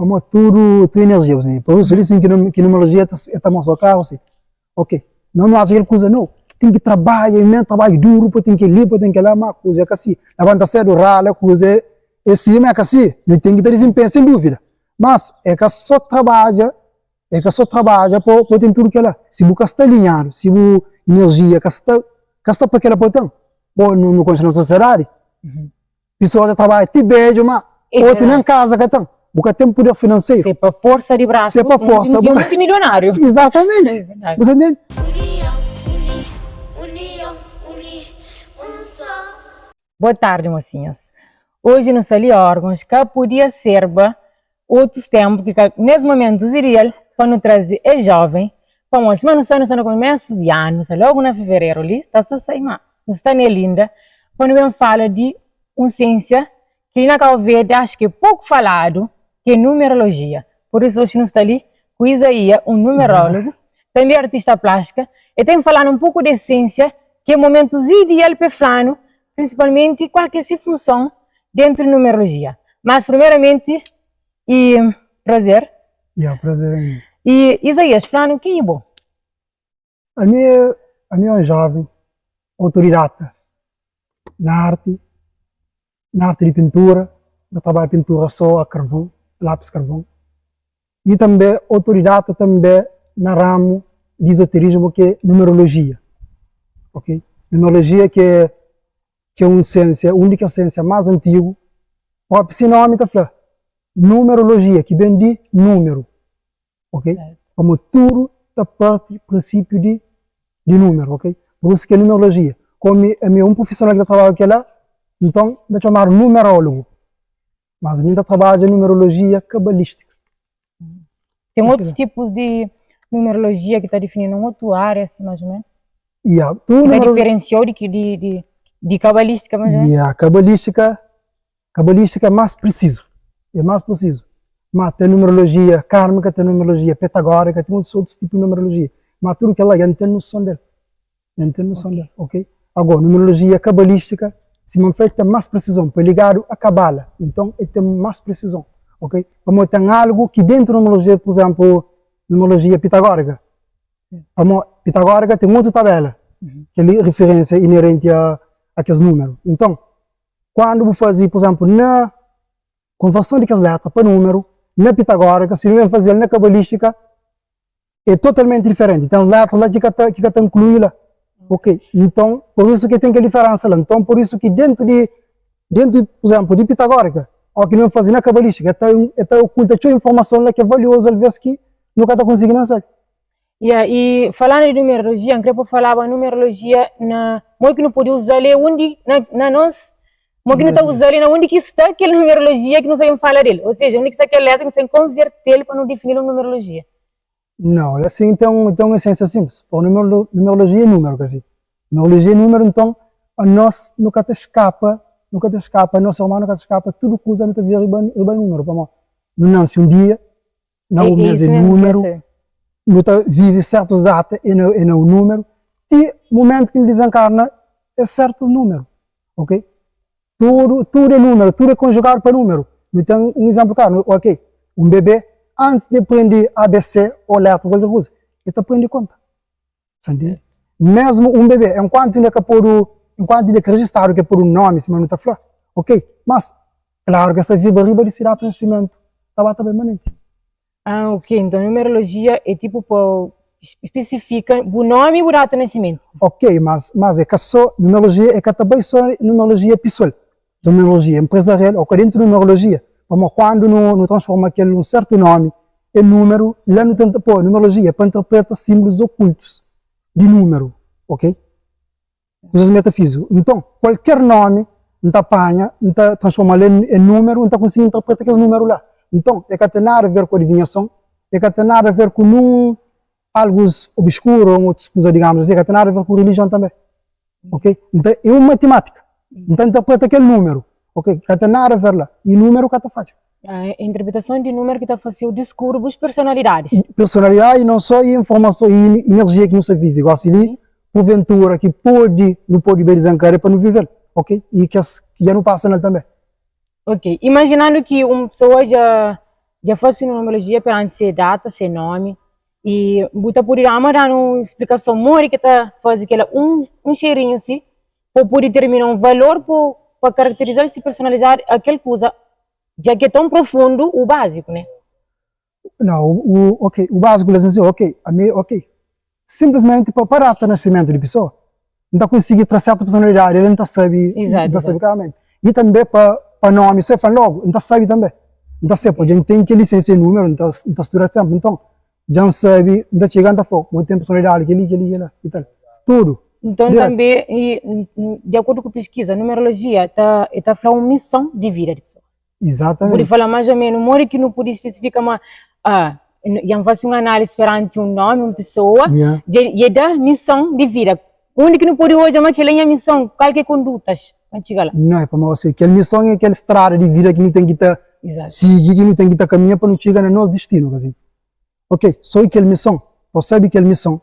Pamodi tudu tudu enerjia bu sibi. Pur isu li sin ki numerologia ta e ta mostra klaru si. Ok, no nu atxa kel kuza no, ten ki trabadja imensu, trabadju duru pa ten kel-li, pa ten kel-la, ma kuza é ka si. Labanta sedu, rala, kuza é si, ma é ka si. Nu ten ki ta dizinpenha sen duvida. Mas é ka so trabadja, é ka so trabadja pa pa ten tudu kel-la. Si bu ka sta alinhadu, si bu inerjia ka sta ka sta pa kel-la pa ten, bo nu konxe na sosiedadi, Pisoas ta trabadja ti bedju ma otu nen kaza ka ten. Bu ka ten puder finanseru. Se pa forsa di brasu, Se pa forsa, bu é multimilionáriu. Izatamenti. Bu sa ntende? Union, uni, union, uni, un só. Boa tardi mosinhas. Oji nu sta li órgãos ka podia serba otus ténpu ki ka nes momentus ideal pa nu traze es jóven pamodi sima nu sta nu sta na kumesu di anu nu sta logu na fevereru li ta sta sai ma nu sta nel inda pa nu ben fala di un siensia ki li na Kau Verdi axu ki é poku faladu ki é numerologia pur isu oxi nu sta li ku Izaia un numerólogu tanbe artista plástika el ten falanu un poku di es siensia ki é momentus ideal pa el flanu prinsipalmenti kual ki é si funson dentu di numerologia. Mas primeramenti e prazer. Ya, prazer é meu. E Isaías, fla-nu ken e bo? Ami é, ami é un joven autodidata na arti, na arti di pintura, N ta trabadja pintura so a karvon, lapis karvon. I tanbe autodidata tanbe na ramu di izoterismu ki é numerologia, ok. Numerologia ki é ki é un siensia, un di kes siensia más antigu, propi se nomi ta fla, numerologia, ki ben di numeru, ok. Pamodi tudu ta parti prinsipiu di di numeru, ok. Pur isu ki é numerologia. Komu ami é un prufisional ki ta trabadja ku kela, nton N ta txomadu numerólogu. Mas mi N ta trabadja numerologia kabalístika. Ten otus tipus di numerologia ki ta difini nun otu ária, si más o ménus? Ya, tu Ki ta diferensiau di di di di kabalístika más o ménus? Ya, kabalístika, kabalístika é más prisizu, é más prisizu. Má ten numerologia kármika, ten numerologia pitagórika, ten otus otus tipu di numerologia. Má tudu kel-la dja N ten noson del. N ten noson del, ok? Agó, numerologia kabalístika, sima N fla, el ten más presizon, pa el ligadu a kabala, nton el ten más presizon, ok? Pamodi ten algu ki dentu numerologia, pur izénplu, numerologia pitagórika, pamodi pitagórika ten otu tabela, kel-li referénsia inerenti a a kes númeru. Nton, kandu bu faze, pur izénplu, na konverson di kes létra pa númeru, na pitagórika, si nu ben faze-l na kabalístika, é totalmenti diferenti. Ten letras la ki ka ta, ki ka ta nklui la. Ok, nton, pur isu ki ten kel diferensa la. Nton, pur isu ki dentu di, dentu, pur izénplu, di pitagórika, ó ki nu ben faze na kabalístika, el ta, el ta okulta txeu informason la ki é valiozu alvês ki nu ka ta konsigi nen sabe. Ya, i falandu di numerologia, N kre pa falaba numerologia na modi ki nu pode uza-l e undi na, na nos, modi ki nu ta uza-l e na undi ki sta kel numerologia ki nu sta ben fala del. Ou seja, undi ki sta kel letra ki nu sta ben konverte-l pa nu difini-l un numerologia. Nau, el asin ten un, ten un esensia sinplis. Pô, numerologia é numeru, ka si? Numerologia é numeru, nton anos nu ka ta skapa, nu ka ta skapa, anos ser umanu ka ta skapa, tudu kuza nu ta vive riba, riba numeru, pamodi nu nansi un dia, na un mes é numeru, nu ta vive sertus data é na, é na un numeru, ti mumentu ki nu dizenkarna é sertu numeru, ok? Tudu, tudu é númeru, tudu é konjugadu pa númeru. Nu ten un izénplu klaru, ok, un bebé antis di el prende ABC ô létra ô kualker kuza, el ta prende konta. Sa ntende? Mésmu un bebé, enkuantu inda ka podu, enkuantu inda ka rejistadu ki el podu un nómi, sima nu ta fla, ok, mas klaru ki es ta vibra riba di se data di nasimentu, ta ba ta bai manenti. Ah, ok. Nton, numerologia é tipu pa spesifika bu nómi i bu data di nasimentu. Ok, mas, mas é ka sô, numerologia é ka ta bai sô numerologia pesoal, numerologia empresarial ô ka dentu numerologia, pamodi kandu nu, nu transforma kel un sertu nómi en númeru, la nu tenta pô numerologia pa interpreta sínbolus okultus di númeru, ok? Kuzas metafíziku. Nton, kualker nómi N ta panha, N ta transforma-l en númeru, N ta konsigi interpreta kes númeru la. Nton, e ka ten nada a ver ku adivinhason, e ka ten nada a ver ku nun algus obskuru ô otus kuza, digamus asi, e ka ten nada a ver ku rilijion tanbe. Ok? Nta, é un matimátika. N ta interpreta kel númeru. Ok? Ka ten nada a ver la. I númeru ka ta fadja. A interpretason di númeru ki ta fase-u diskubri bus personalidadis. Personalidadi non só i informason i inerjia ki nu sta vive gosi li, purventura ki pode nu pode bai dizenkaria pa nu vive-l, ok? I kes ki dja nu pasa nel tanbe. Ok, imaginandu ki un pesoa dja. Dja fase numerologia peranti se data, se nomi i bu ta pudi dama danu splikason modi ki ta faze kela un un xerinhu si pa bu pudi ditermina un valor pa pa karakterizal si personalidadi akel kuza dja ki é ton profundu u baziku ne. Nau u ok u baziku la sin ok ami ok Simplesmenti pa pa data nasimentu di pisoa, N ta konsigi tra sertu personalidadi el, N ta sabi, N ta sabi klaramenti. I tanbe pa pa nomi so e fla-m logu, N ta sabi tanbe. N ta sabi, pabia N ten kel lisensia i numeru, N ta N ta studa senpri. Nton, dja N sabi, N ta txiga N ta fla, bo ten personalidadi kel-li, kel-li, kel-la i tal. Tudu. Nton Diretu. tanbe, i di akordu ku piskiza, numerologia ta e ta fla un mison di vida di pisoa. Bu pudi Izatamenti. fala mais ou menu modi ki nu pudi spesifika ma ah, dja N fasi un analisi peranti un nomi, un pesoa, Yeah. dja dja da mison di vida. Undi ki nu pudi odja ma kel-la é nha mison, kal ki é kondutas pa N txiga la? Não, é pamodi se kel mison é kel strada di vida ki nu ten ki ta Izatu. sigi, ki nu ten ki ta kaminha pa nu txiga na nos distinu, ka si? Ok, so i kel mison, pa sabi kel mison,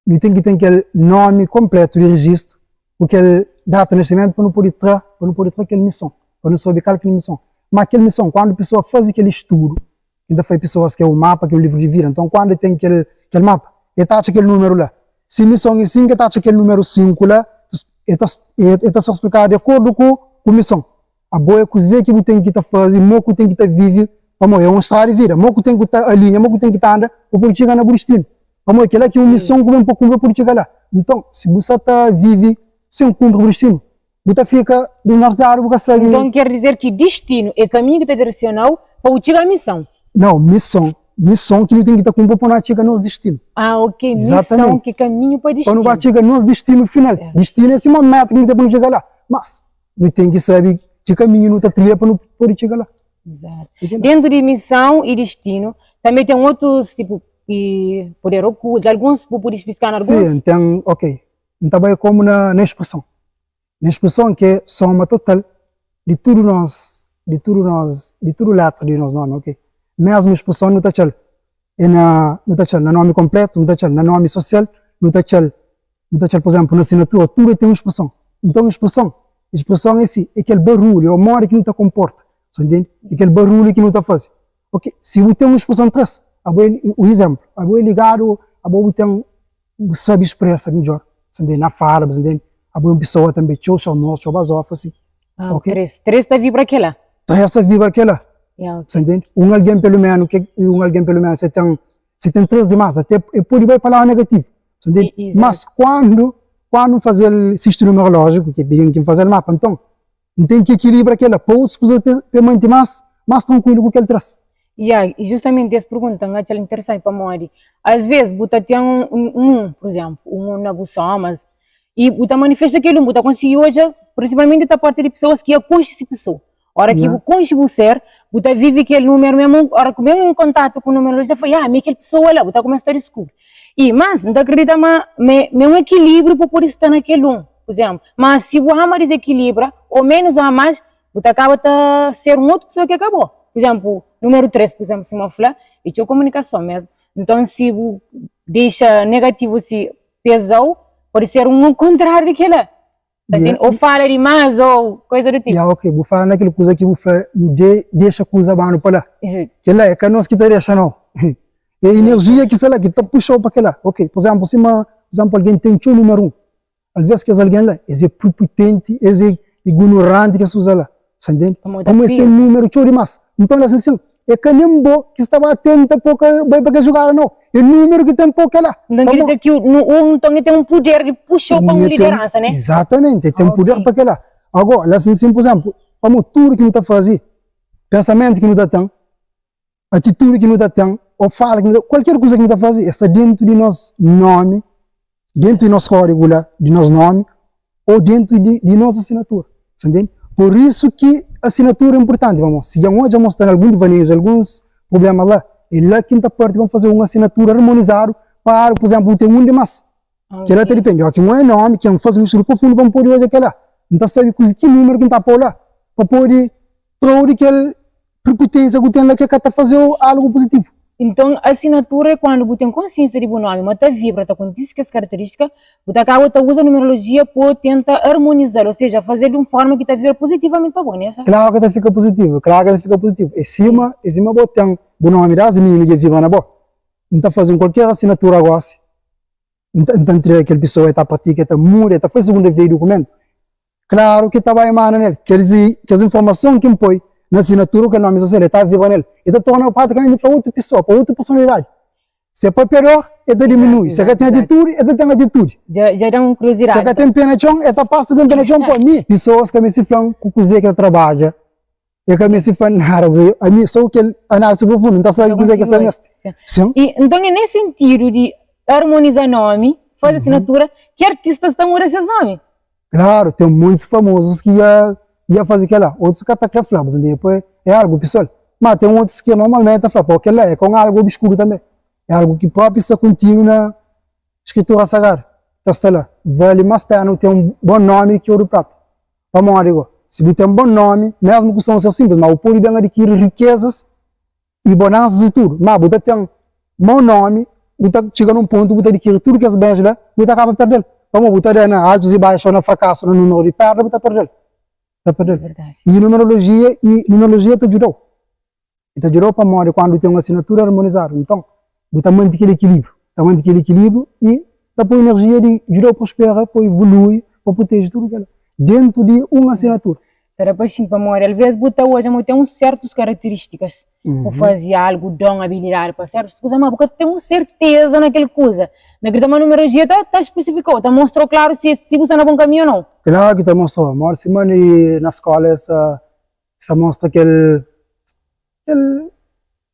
nu ten ki ten kel nomi konpletu di rejistu ku kel data di nasimentu pa nu pode tra, pa nu pode tra kel mison, pa nu sabe kal ki é mison. Má kel mison, kandu pesoa faze kel studu, ki N ta fla pesoas ki é un mapa, ki é un livru di vida, nton kandu el ten kel kel mapa, el ta atxa kel numeru la. Si mison é 5, el ta atxa kel numeru 5 la, el ta el ta ser splikadu di akordu ku ku mison. Abo é kuzê ki bu ten ki ta faze, mo ku ten ki ta vive, pamodi é un strada di vida, mo ku ten ku ta alinha, mo ku ten ki ta anda pa pode txiga na bu distinu. Pamodi kel-la ki é un mison ku ben pa kunpri pa pode txiga la. Nton, si bu sa ta vive sen kunpri bu distinu, bu ta fika disnortiadu, bu ka sabe. Nton, ker dizer ki distinu é kaminhu ki ta diresiona-u pa bu txiga mison. Nau, mison, mison ki nu ten ki ta kunpri pa nu txiga nos distinu. Ah, ok, mison ki é kaminhu pa distinu. Pa nu ba txiga nos distinu final. Distinu é sima un meta ki nu ten pa nu txiga la. Mas, Nu ten ki sabe ki kaminhu nu ta trilha pa nu pode txiga la. Exato. Dentu di mison i distinu, tanbe ten otus tipu i poder okultu, alguns bu pudi splika-nu alguns? Sim, ten, ok. N ta bai komu na na spreson. Na spreson ki é soma total di tudu nos, di tudu nos, di tudu letra di nos nomi, ok. Mesmu spreson nu ta txal é na, nu ta txal na nomi konpletu, nu ta txal na nomi sosial, nu ta txal Nu ta atxal, pur izénplu, na sinatura, tudu el ten un spreson. Nton, spreson, spreson é si, é kel barulhu, ô modi ki nu ta konporta. Sa ntende? É kel barulhu ki nu ta faze. Ok, si bu ten un spreson 3, abo é, un izénplu, abo é ligadu, abo bu ten, bu sabe spresa midjór, sa ntende? Na fala, bu sa ntende? Abo é un pesoa tanbe txeu xarmozu, txeu bazófa, si. Ah, ok? 3, 3 ta vibra kela. 3 ta vibra kela. Yeah, ok. Sa ntende? Un algen peloménu, ke, un algen peloménu, se ten, se ten 3 dimás, até e pode bai pa ladu negativu. Sa ntende? Exato. Mas kuandu, kuandu N faze-l sistu numerolójiku, ki é pidi-m ki N faze-l mapa, nton, N ten ki ekilibra kel-la pa otus kuza pa e mante más, más trankuilu ku kel 3. Ya, i justamenti es pergunta N atxa-l interesanti pamodi asves bu ta ten un un, pur izénplu, un un na bu somas i bu ta manifesta kel un, bu ta konsigi odja prinsipalmenti ta parti di pesoas ki ya konxe si pesoa. Ora ki bu konxe bu ser, bu ta vive kel numeru memu, ora ku ben en kontatu ku numeru bu ta fla, ya, mi é kel pesoa la, bu ta kumesa ta diskubri. I, mas, N ta kridita ma ma é un ekilibriu pa pudi sta na kel un, pur izénplu. Ma si bu ama dizekilibra, o menus o a mas, bu ta kaba ta ser un otu pesoa ki ka bo. Pur izénplu, numeru 3, pur izénplu, sima bu fla, é txeu komunikason mesmu. Nton, si bu dexa negativu si peza-u, pode ser un kontrariu di kila. Ta ten, ou fala dimás ou koisa do tipu. Ya ok, bu fala na kel kuza ki bu fla nu de dexa kuza banu pa la. Kela é ka nos ki ta dexa nau. É enerjia ki sta la ki ta puxau pa kela. Ok, por izénplu sima, por izénplu algen ten txeu numeru 1, alvês kes algen la es é prepotenti, es é ignoranti kes kuza la. Sa ntende? Pamodi es ten numeru txeu dimás. Nton la sin sin, é ka nen bo ki sta ba tenta po ka bai pa kel jugada nau. É numeru ki ten po kela. Nton kel dizer ki un nton el ten un puder di puxa-u pa un lideransa, ne? Izatamenti, el ten puder pa kela. Ago, la sin sin, pur izénplu, pamodi tudu ki nu ta faze, pensamentu ki nu ta ten, atitudi ki nu ta ten, ô fala ki nu ta, kualker kuza ki nu ta faze, el sta dentu di nos nomi, dentu di nos kódigu la, di nos nomi, ô dentu di di nos asinatura. Sa ntende? Pur isu ki asinatura é inpurtanti, pamodi si dja N odja ma sta na algun divaneius, alguns prubléma la, é la ki N ta parti pa N faze un asinatura armonizadu pa algu, pur izénplu, bu ten un dimás. Kel-la ta dipende. Óki N oja nomi, ki N faze un studu profundu pa N pode odja kel-la, N ta sabe kuze ki númeru ki N ta pô la pa pode tra-u di kel preputénsia ku ten la ki ka ta faze-u algu puzitivu. Nton, asinatura é kuandu bu ten konsiensia di bu nomi, ma ta vibra, ta kontise kes karateristika, bu ta kaba ta uza numerologia po tenta armoniza-l, ou seja, faze-l di un forma ki ta vibra pozitivamenti pa bo, ne? Klaru ki ta fika puzitivu, klaru ki ta fika puzitivu. É sima, é sima bo ten bu nomi désdi mininu dja vibra na bo. N ta faze un kualker asinatura gosi, N ta, N ta ntrega kel pesoa, el ta pratika, el ta muda, el ta faze segunda via di dukumentu. Klaru ki ta bai manda nel. Kes, kes informason ki N poi na asinatura ku kel nomi sosial, el ta vibra nel. El ta torna pratikamenti pa otu pesoa, pa otu personalidadi. Si é papiador, el ta diminui. Si el ka ten atitudi, el ta ten atitudi. Dja, dja da un kuriosidadi. Si el ka ten pé na txon, el ta pasa ta ten pé na txon. Pa mi, pesoas ka meste fla-m ku kuzê ki ta trabadja E ka meste fla nada kuzê, ami so kel análisi profundu, N ta sabe kuzê ki es ta meste. Sin. I nton é nes sentidu di armoniza nomi, faze asinatura, ki artistas ta muda ses nomi. Klaru, ten montis famozus ki dja dja faze kel-la, otus ka ta kre fla, bu ta ntende? Poi é algu pesoal. Ma ten otus ki normalmenti ta fla, po kel-la é ka un algu obskuru tanbe, é algu ki propi sta kontidu na skritura sagradu, ta sta la. Vali más pena bu ten un bon nomi ki oru i prata. Pamodi go, si bu ten bon nomi, mesmu ku son ser sinplis, ma bu pudi ben adikiri rikezas i bonansas i tudu, ma bu ta ten mau nomi, bu ta txiga nun pontu bu ta adikiri tudu kes bens la, bu ta kaba perdel, pamodi bu ta da na altus i baixu, na frakasu, na numeru di perda, bu ta perdel, ta perdel. I numerologia, i numerologia ta djudau. I ta djudau pamodi kuandu ten un asinatura armonizadu, nton bu ta manti kel ekilibriu, ta manti kel ekilibriu i ta poi enerjia di djudau prospera, pa evolui, pa proteje tudu kela dentu di un asinatura. Ta da pa xinti pamodi alvês bu ta odja ma bu ten un sertus karakterístikas bu faze algu, don, abilidadi pa sertus kuza, ma bu ka ten un serteza na kel kuza. Na krita ma numerologia ta ta spesifikau, ta mostrau klaru si si bu sta na bon kaminhu o nau. Klaru ki ta mostrau, modi sima na skola es ta Sa mostra kel, kel,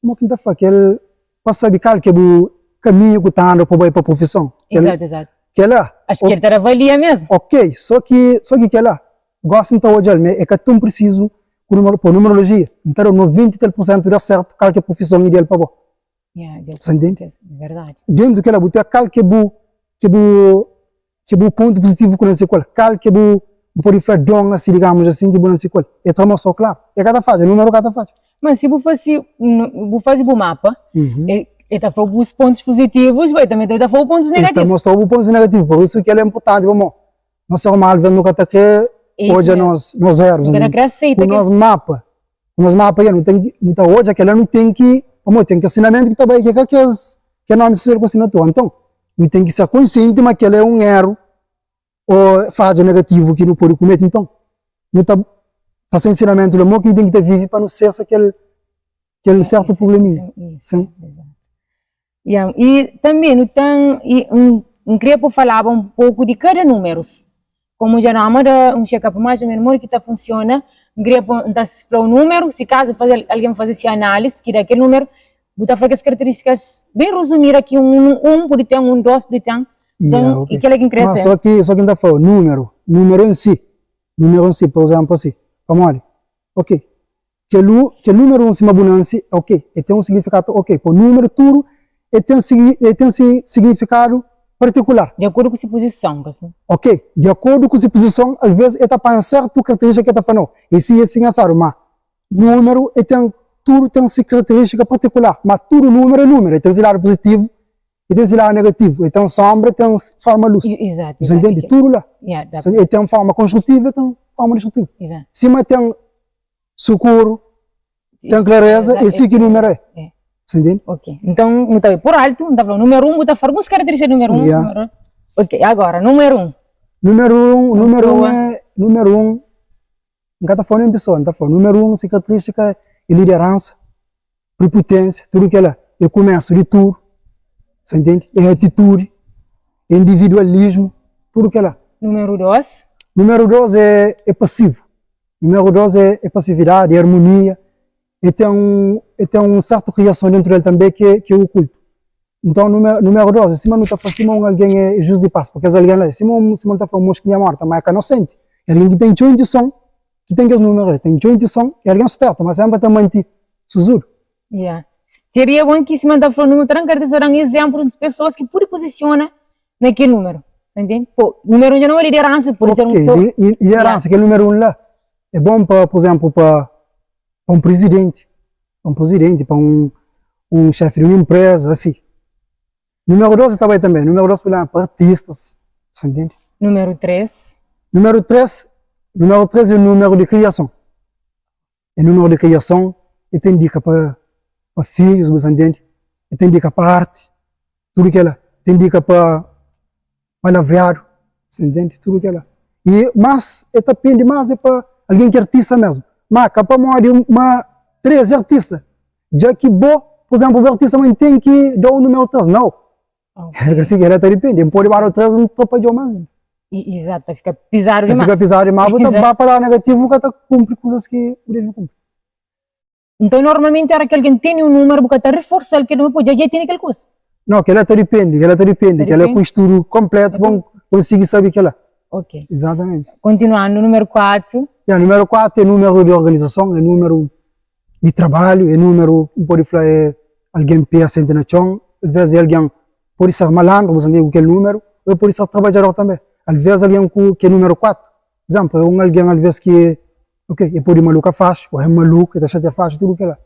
kuma ki N ta fla, kel, pa sabe kal ki é bu kaminhu ku ta anda pa bai pa profison. Kel, Izatu, izatu. Kela. Acho ki el ta da valia mesmu. Ok, so ki, so ki kela, gosi N ta odja-l ma é ka ton prisizu ku numer, pa numerologia. N ta da 90 i tal pur sentu da sertu kal ki é profison ideal pa bo. Yeah, Sa ntende? Verdadi. Dentu kela bu ten kal ki é bu, ki bu ki bu pontu puzitivu ku nansi ku el, kal ki bu, N pode fla don asi, digamus asin, ki bu nansi ku el. E ta mostra-u klaru. E ka ta fadja, numeru ka ta fadja. Ma si bu fasi, bu fazi bu mapa, e ta fla-u bus pontus puzitivus, ma e tanbe ta fla-u pontus negativus. E ta mostra-u bu pontus negativus, pur isu ki el é inpurtanti, pamodi nos ser umanu alves nu ka ta kre odja nos erus, Nu ka ta kre aseita ku nos mapa, ku nos mapa ya nu ten ki, nu ta odja kela nu ten ki, pamodi ten kes sinamentu ki ta bai ki ka kes, ke nomi sosial ku asinatura. Nton, Nu ten ki ser konsienti ma kel-la é un éru ô fadja negativu ki nu pode kumete. Nton, nu ta ta se ensinamentu la mo ki nu ten ki ta vive pa nu sesa kel kel sértu prubleminha. Sin. Ya, i tanbe nu ten, i N kria pa falaba un poku di kada númerus. Komu dja Roma da un check-up más o ménus modi ki ta funsiona, N kria pa N ta fla un númeru, si kazu faze algen faze se análizi ki da kel númeru, bu ta fla kes karaterístikas ben rezumida ki un un pode ten, un dos pode ten, nton e kila ki N kria Ma so ki so ki N ta fla-u, númeru, númeru en si, númeru en si, pur izénplu asi, pamodi, ok, Kel kel númeru 1 sima bu nanse, ok, el ten un signifikadu, ok, pa númeru tudu el ten el ten se signifikadu partikular. Di akordu ku se puzison, ka si? Ok, di akordu ku se puzison, alvês el ta panha sertu karakterístika ki el ta fla, nau, e si, e si, engraçadu, ma númeru el ten, tudu ten se karakterístika partikular, ma tudu númeru é númeru, el ten se ladu puzitivu, el ten se ladu negativu, el ten sonbra, el ten forma lus. Izatu, Bu sa ntende? Tudu la. El ten forma konstrutivu, el ten forma distrutivu. Sima ten Sukuru ten klareza, é si ki númeru é. Você entende? Ok. Então, nu ta bai por altu, nu ta fla númeru 1, bu ta fla alguns karakterístika di númeru 1. Yeah. Númeru... Ok, agora, númeru 1. Númeru 1, númeru 1 Pessoa. é, númeru 1, N ka ta fla nen pessoa, N ta fla númeru 1 se karakterístika é lideransa, prepotênsia, tudu kela é kumesu di tudu, Você entende? É atitudi, é individualismu, tudu kela. Númeru 2. Númeru 2 é, é pasivu. Númeru 2 é, é pasividadi, é armonia, e ten un, e ten un sertu kriason dentu del tanbe ki é, ki é okultu. Nton, númeru, númeru 2 é sima nu ta fla sima un algen é, é jus di pas, pa kes algen la é sima un, sima nu ta fla un moskinha morta, ma é ka nosenti, é algen ki ten txeu intuison, ki ten kes númeru li, ten txeu intuison, é algen spertu, ma senpri ta manti suzudu. Ya. Seria bon ki sima N ta fla númeru, ta da-m karta, ta da-m izénplu di pesoas ki pudi puzisiona na kel númeru. Ta ntende? Pô, númeru 1 dja não é lideransa, pode ser un Ok, pessoa. li, li, lideransa, kel númeru 1 la é bon pa, pur izénplu, pa, pa un prizidenti, pa un prizidenti, pa un. un xefi di un inpreza, asi. Númeru 2 ta bai tanbe, númeru 2 pode pa artistas, sa ntende? Númeru 3. Númeru 3, númeru 3 é númeru di kriason. É númeru di kriason, e ta indika pa pa fidjus, bu sa ntende? E ta indika pa arti, tudu kela. Ta indika pa palavriadu, sa ntende? Tudu kela. E mas e ta pende mas é pa algen ki é artista mesmu. Ma ka pamodi ma 3 é artista, dja ki bo, pur izénplu, bo é artista ma N ten ki da-u númeru 3, nau. É ka si, kela ta dipende. N pode ba da-u 3, N trapadja-u más inda. Izatu, ta fika pizadu Ta dimás. fika pizadu dimás, bu ta ba pa ladu negativu, bu ka ta kunpri kuzas ki bu debe kunpri. Nton, normalmenti óra ki algen tene un númeru, bu ka ta riforsa-l kel númeru, pabia dja el tene kel kuza. Nau, kel-la ta dipende, kel-la ta dipende, Ta kel-la é dipende? ku un studu konplétu pa N konsigi sabe kel-la. Ok. Izatamenti. Kontinuandu, númeru 4. Ya, númeru 4 é númeru di organizason, é númeru di trabalhu, é númeru, N pode fla, é algen pé asenti na txon, alvês é algen, pode ser malandru, bu sa ntende, ku kel númeru, ô el pode ser trabadjador tanbê. Alvês algen ku kel númeru 4, Izénplu, é un algen alvês ki, ok, e pode maluka faxi, ô é maluku, e ta xatia faxi, tudu kila.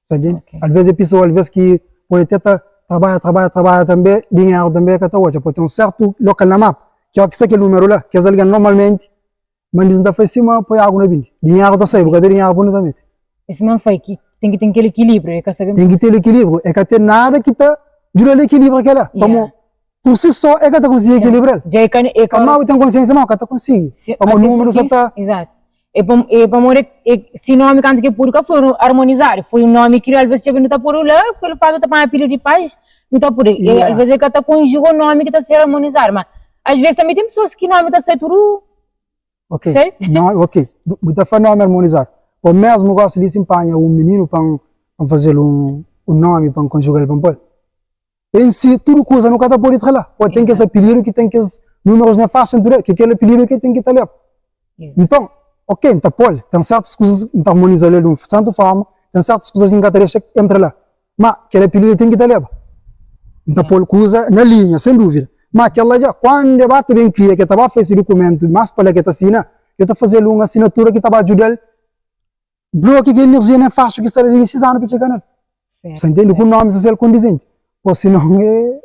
Ta ntende? Ok. Alvês é pisoa, alvês ki pode até ta trabadja, trabadja, trabadja tanbe, dinheru tanbe e ka ta odja. Pode ten un sertu lokal na mapa, ki óki sta kel numeru la, kes algen normalmenti, mandis N ta fai sima poi agu na bindi. Dinheru ta sai, bu ka ten dinheru pa undi ta mete. É sima N fai ki ten ki ten kel ekilíbriu, e ka sabe. Ten ki ten ekilíbriu, e ka ten nada ki ta djuda-l ekilibra kela, pamo Pur si só e ka ta konsigi ekilibra-l. Dja e ka e ka. Pamodi bu ten konsiensia ma bu ka ta konsigi. Pamodi númeru sa ta. Izatu. E pa e pamodi e si nomi kantu ki pudu ka foi armonizadu, foi un nomi ki alves txeu nu ta pudu la, pelu fatu ta panha pidi di pais, nu ta pudu. E alves e ka ta konjuga un nomi ki ta ser armonizadu, ma asves tanbe ten pesoas ki nomi ta sai tudu. Ok, no, ok, bu ta fla nomi armonizadu. Bo mesmu gosi di si N panha un mininu pa N faze-l un nomi pa N konjuga-l pa N poi. Em si, tudu kuza nu ka ta pode tra la. Pode ten kes apilidu ki ten kes numerus nefastu entru el, ki kel apilidu ki ten ki ta leba. Nton, ok, N ta pô-l, ten sertus kuzas, N ta armoniza-l el di un sertu forma, ten sertus kuzas ki N ka ta dexa entra la. Ma, kel apilidu ten ki ta leba. N ta pô-l kuza na linha, sen duvida. Ma kel la dja, kuandu e ba ta ben kria, ki e ta ba fase dukumentu, mas pa la ki e ta sina, yo ta faze-l un asinatura ki ta ba djuda-l Bloki ki enerjia nefastu ki sta la di xis anu pa txiga nel. Sa ntende ku nomi sa ser kondizenti. Po sinon é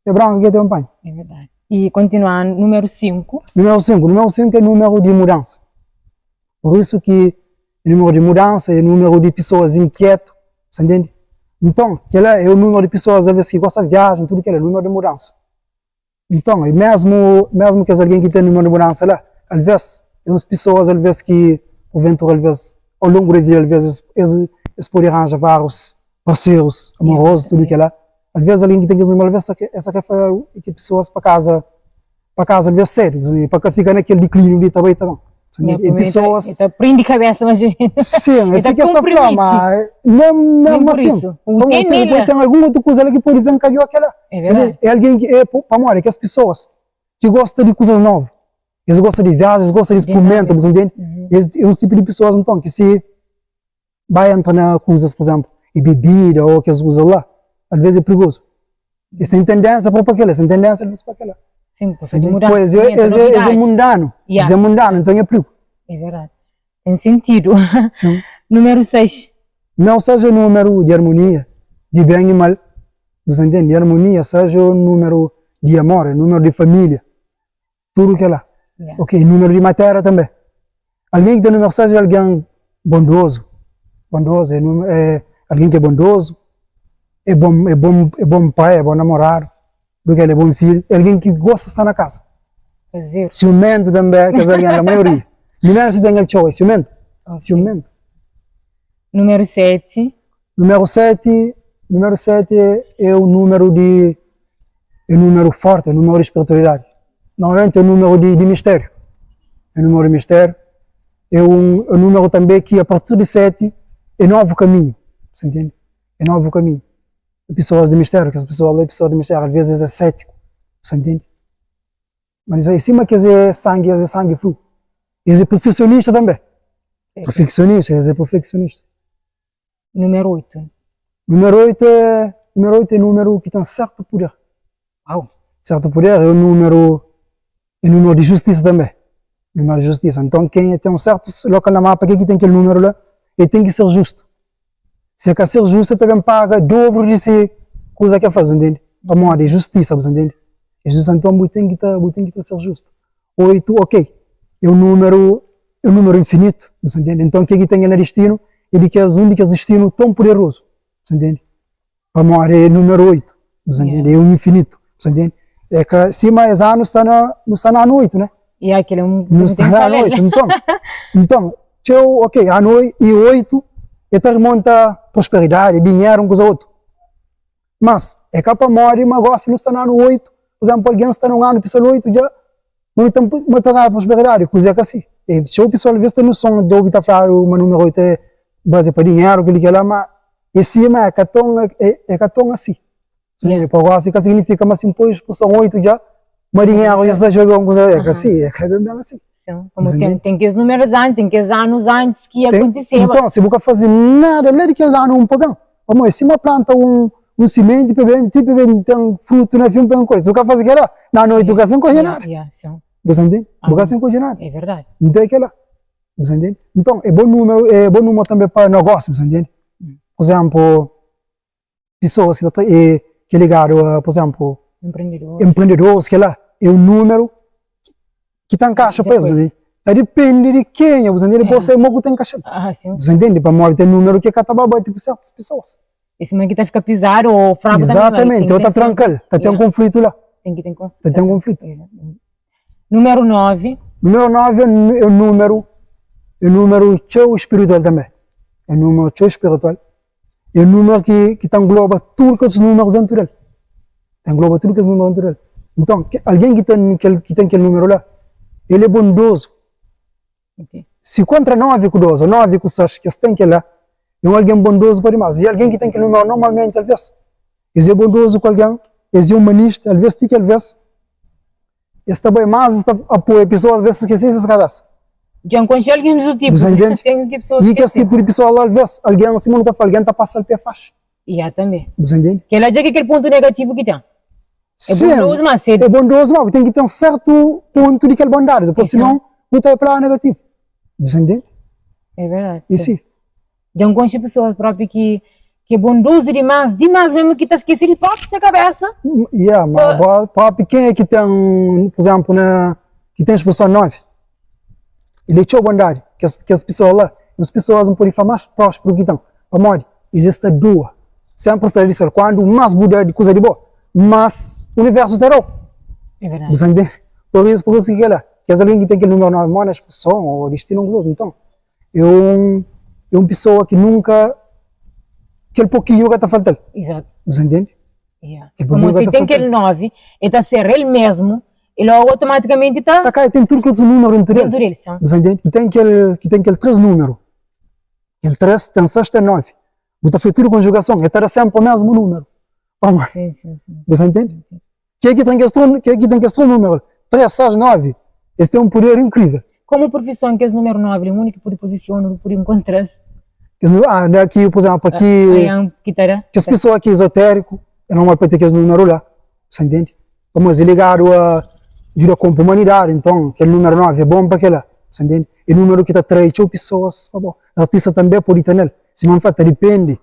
é branku ki é ten panha. É verdadi. I kontinuandu, numeru 5. Numeru 5, numeru 5 é numeru di mudansa. Pur isu ki numeru di mudansa é numeru di pisoas inkietu, sa ntende? Nton, kela é un numeru di pisoas alves ki gosta viaja, tudu kela, numeru di mudansa. Nton, i mésmu, mésmu kes algen ki ten númeru di mudansa la, alvês é uns pesoas alvês ki purventura alvês au longu di vida alvês es, es, es pode ranja várius parserus amorozu, tudu kela. Alvês algen ki ten kes númeru alvês ta es ta kre fla ki pesoas pa kaza pa kaza alvês sédu, pa ka fika na kel diklíniu di ta bai ta ben. Nha E pesoas. E ta prende kabesa mas Sim, é si ki es ta fla, ma nem mesmo assim. Pamodi tem, pode ten algun otu kuza la ki pode desenkadeou kela. É verdade. É algen ki é pamodi kes pesoas ki gosta di kuzas novu. Es gosta di viaja, es gosta di sprimenta, bu ta ntende? Es é un tipu di pesoas nton ki si bai entra na kuzas, pur izénplu, e bebida ô kes kuza la, alvês é prigozu. Es ten tendénsia pa pa kela, es ten tendénsia alvês pa kela. Sim, por de mudança. Pois, es, es, es é mundanu, yeah. es é mundanu, nton é prigu. É verdade. Tem sentido. Sim. Número 6. Número 6 é número de harmonia, de bem e mal. Você entende? De harmonia, seja o número de amor, é número de família. Tudu kela. Yeah. Ok, númeru di matéria tanbê. Algen ki ten númeru 6 é algen bondozu. Bondozu, é, é algen ki é bondozu, é bon, é bon, é bon pai, é bon namoradu, tudu kela, é bon fidju, é algen ki gosta sta na kasa. Fazer. Siumentu tanbê, kes algen la, maioria. Primeru si ten el txeu, é siumentu. Ok. Siumentu. Númeru 7. Númeru 7, númeru 7 é o númeru di é númeru forti, é númeru di spiritualidadi. Normalmenti é númeru di, di mistériu. É númeru di mistériu. É um, é um númeru tanbê ki a partir di 7 é novu kaminhu. Você entende? É novu kaminhu. Pesoas di mistériu, kes pesoa la é pesoa di mistériu, às vezes é sétiku. Você entende? Mas é sima kes é sangi, es é sangi flu. Es é perfeksionista tanbê. Perfeksionista, es é perfeksionista. Númeru 8. Númeru 8 é, númeru 8 é númeru ki ten sertu puder. Uau! Sertu puder é un númeru, é númeru di justisa tanbê. Númeru di justisa. Nton, kenha ten un sertu lokal na mapa, ke ki ten kel númeru la, el ten ki ser justu. Si el ka ser justu, el ta ben paga dobru di se kuza ki el faze, ntende? Pamodi é justisa, bu sta ntende? É justisa, nton bu ten ki ta, bu ten ki ta ser justu. 8, ok, é un númeru, é un númeru infinitu, bu sta ntende? Nton ke ki ten na distinu é di kes, un di kes distinu ton puderozu, bu sta ntende? Pamodi é númeru 8, bu sta ntende? É un infinitu, bu sta ntende? É ka, sima es anu sta na, nu sta na anu 8, né? Ya, kel é un Nu sta na anu 8, nton, nton, txeu, ok, anu e 8 e ta rimonta prosperidadi, dinheru, un kuza otu. Mas, é ka pamodi ma gosi nu sta na anu 8, pur izénplu, algen sta na un anu pesoal 8 dja, ma nu ten, ma ta ganha prosperidadi, kuzê é ka si. E txeu pesoal alvês ten noson di obi ta fladu ma númeru 8 é baze pa dinheru, kel-li kel-la, ma é si, ma é ka ton, é ka ton asi. Pa gosi ka signifika ma si N poi spreson 8 dja, ma dinheru dja sta djobe un kuza, é ka si, é ka ben ben asi. Sim, como tem, tem kes números antes, tem kes anos antes ki aconteceba. Então, si bu ka faze nada la di kes anu un pa ben, pamodi sima planta un un simenti pa ben ti pa ben ten frutu na fin pa ben kodje, si bu ka faze kela, na noiti bu ka sen kodje nada. Yeah, sim. Bu sa ntende? Bu ka sen kodje nada. É verdade. Então é kela. Bu sa ntende? Então, é bon número, é bon número tambe pa negócio, bu sa ntende? Por exemplo, Pesoas ki ta tra e ki é ligadu a, pur izénplu, enprendedoris, kel-la é un númeru ki ta nkaxa pa es. Ta dipende di kenha, bu ta ntende? Bo sai mo ku ta nkaxa-l. Bu ta ntende? Pamodi ten númeru ki ka ta ba bate ku sertus pesoas. É sima ki ta fika pizadu ô fraku tanbê. Izatamenti, ô ta tranka-l, ta ten konflitu la. Ta ten konflitu. Númeru 9. Númeru 9 é un númeru, é un númeru txeu spiritual tanbê. É un númeru txeu spiritual. É un númeru ki, ki ta ngloba tudu kes númerus dentu del. Ta ngloba tudu kes númeru dentu del. Nton, algen ki ten kel, ki ten kel númeru la, el é bondozu. Si kontra 9 ku 2 ô 9 ku 6, kes ten kel la, é un algen bondozu pa dimás. I algen ki ten kel númeru normalmenti, alvês, es é bondozu ku algen, es é umanista, alvês ti ki alvês Es ta bai más, es ta apoia pesoas, alvês es skese ses kabésa. Dja N konxe algen di su tipu. Bu sa ntende? Ten ki pesoas I kes tipu di pesoa la, alvês, algen, sima nu ta fla, algen ta pasa-l pé faxi. Ya, tanbê. Bu sa ntende? Kel-la dja ki kel pontu negativu ki ten. É Sin, bondozu, má se. É bondozu, má bu ten ki ten sertu pontu di kel bondadi, dipôs sinon bu ta bai pa ladu negativu. Bu sa ntende? É verdadi. I si. Dja N konxe pesoas propi ki ki é bondozu dimás, dimás mesmu ki ta skese di propi se kabésa. Ya, ma bo propi ken é ki ten, pur izénplu, na ki ten spreson 9? El é txeu bondadi. Kes kes pesoa la, uns pesoas N pode fla más prósperu ki ten. Pamodi? Es es ta doa. Sénpri es ta da di sel. Kandu más bu da di kuza di bo, más universu ta da-u. É verdadi. Bu sa ntende? Pur isu, pur isu ki kel-la, kes algen ki ten kel númeru 9 mó na spreson ô distinu un kuza, nton, É un é un pesoa ki nunka kel pokinhu ka ta falta-l. Exato. Bu sa ntende? Yeah. Kel Como pokinhu ka se ta ten kel falta-l. 9, el ta ser el mesmu, e logu automaticamente ta Ta kai, ten tudu kel otus númeru dentu del. dentu del, sim. Bu sa ntende? Ki ten kel ki ten kel 3 númeru. Kel 3 ten 6 ten 9. Bu ta fai tudu konjugason, el ta da senpri o mesmu númeru. Pamodi? Sim, sim, sim. Bu sa ntende? Ke ki ten kes 3, ke ki ten kes 3 númeru, 3, 6, 9, es ten un puder inkrivel. Komu profison kes númeru 9 li, undi ki pudi pozisiona, undi pudi nkontra-s? Kes númeru, ah, da ki, pur izénplu, ki, Aian ki ta da? kes pesoa ki é ezotériku, é normal pa ter kes númeru la, sa ntende? Pamodi es é ligadu a djuda konpo umanidadi, nton kel númeru 9 é bon pa kela, sa ntende? É númeru ki ta atrai txeu pesoas pa bo. Artista tanbe pode ta nel, sima N fla, ta dipende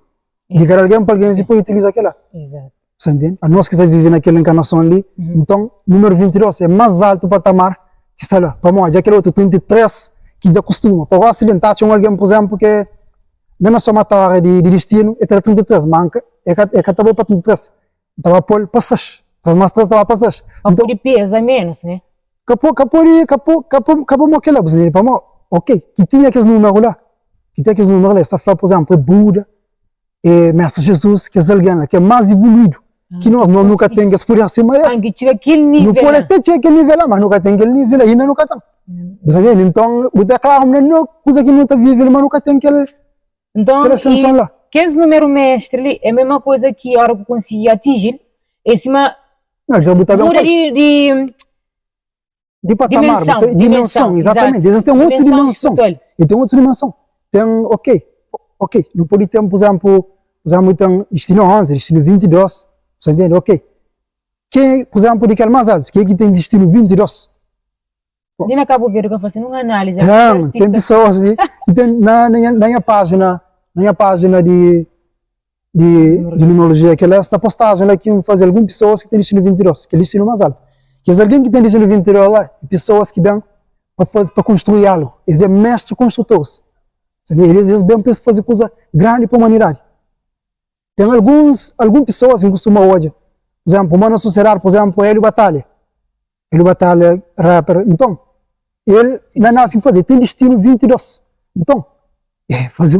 di kada algen pa algen si pode utiliza kela. Exato. Sa ntende? Anos ki sa vive na kel enkarnason li, nton numeru 22 é más altu patamar ki sta la. Pamodi dja kel otu 33 ki dja kustuma. Pa gosi li, N ta atxa un algen, pur izénplu, ki la na somatória di distinu el ta da 33, má el ka ta bai pa 33, N ta ba pô-l pa 6. 3 más 3 ta ba pa 6. Pa pode peza ménus, né? Ka po, ka pode, ka po, ka po, ka pamodi kel-la, bu sta ntende? Pamodi, ok, ki tinha kes numeru la, ki ten kes numeru la, es ta fla, pur izénplu, é Buda, é Mestre Jesus, kes algen la ki é más ivoluídu ki nos, nos nu ka ten kes puder sima es. Ki txiga kel Nu nível pode la. até txiga kel nível la, mas nu ka ten kel nível la, inda nu ka ten. Bu sta ntende? Nton, bu ta klaru ma no kuza ki nu ta vive li, ma nu ka ten kel Nton, kel asenson i la. kes numeru mestre li é mesma kuza ki ora ku konsigi atinji-l, é sima Não, já bu ta ben muda ku el. di, di Di patamar, bu dimensão, ta, dimensão, dimensão, exatamente. exato. Eles têm outra Dimensão dimensão. espiritual. E tem outra dimensão. Tem, ok, ok, não pode ter, por exemplo, por exemplo, tem destino 11, destino 22, você entende? Ok. Quem, por exemplo, de aquele mais alto, quem é que tem destino 22? Li na Cabo Verde, ka fasi num análise. Tem, tem pessoas ali, que tem na, na, minha, na minha página, na minha página de. di di numerologia kel-la sta postajen la ki N faze algun pesoas ki ten distinu 22, kel distinu más altu. Kes algen ki ten distinu 22 la é pesoas ki ben pa faze, pa konstrui algu. Es é mestri konstrutoris. Eles es ben pa es faze kuza grandi pa umanidadi. Ten alguns, algun pesoas ki N kustuma odja, pur izénplu, ma na sosiedadi, pur izénplu, Hélio Batalha. Hélio Batalha, rapper, nton, el na nada ki faze, el ten distinu 22. Nton, el faze,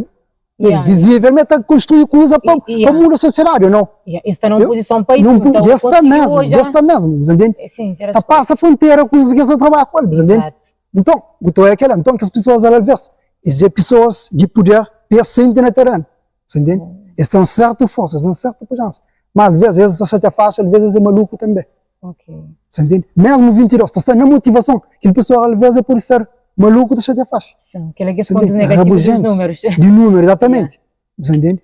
é vizível ma el ta konstrui kuza pa pa muda sosiedadi, ou nau? El sta na un puzison pa isu, nton, dja sta mesmu, dja sta mesmu, bu ta ntende? Ta pasa frontera kuzas ki el sta trabadja ku el, bu ta ntende? Nton, bu ta oja kela, nton kes pesoas alvês, es é pesoas di puder pa es senti na terenu. Você entende? Es ten sertu forsa, es ten sertu pujansa. Ma alvês es ta xatia faxi, alvês es é maluku tanbê. Ok. Você entende? Mesmu 22 ta sta na motivason, kel pesoa alvês el pode ser maluku ta xatia faxi. Sim, kel-la ki es pontus negativus di númerus. Di númeru, exatamente. Você entende?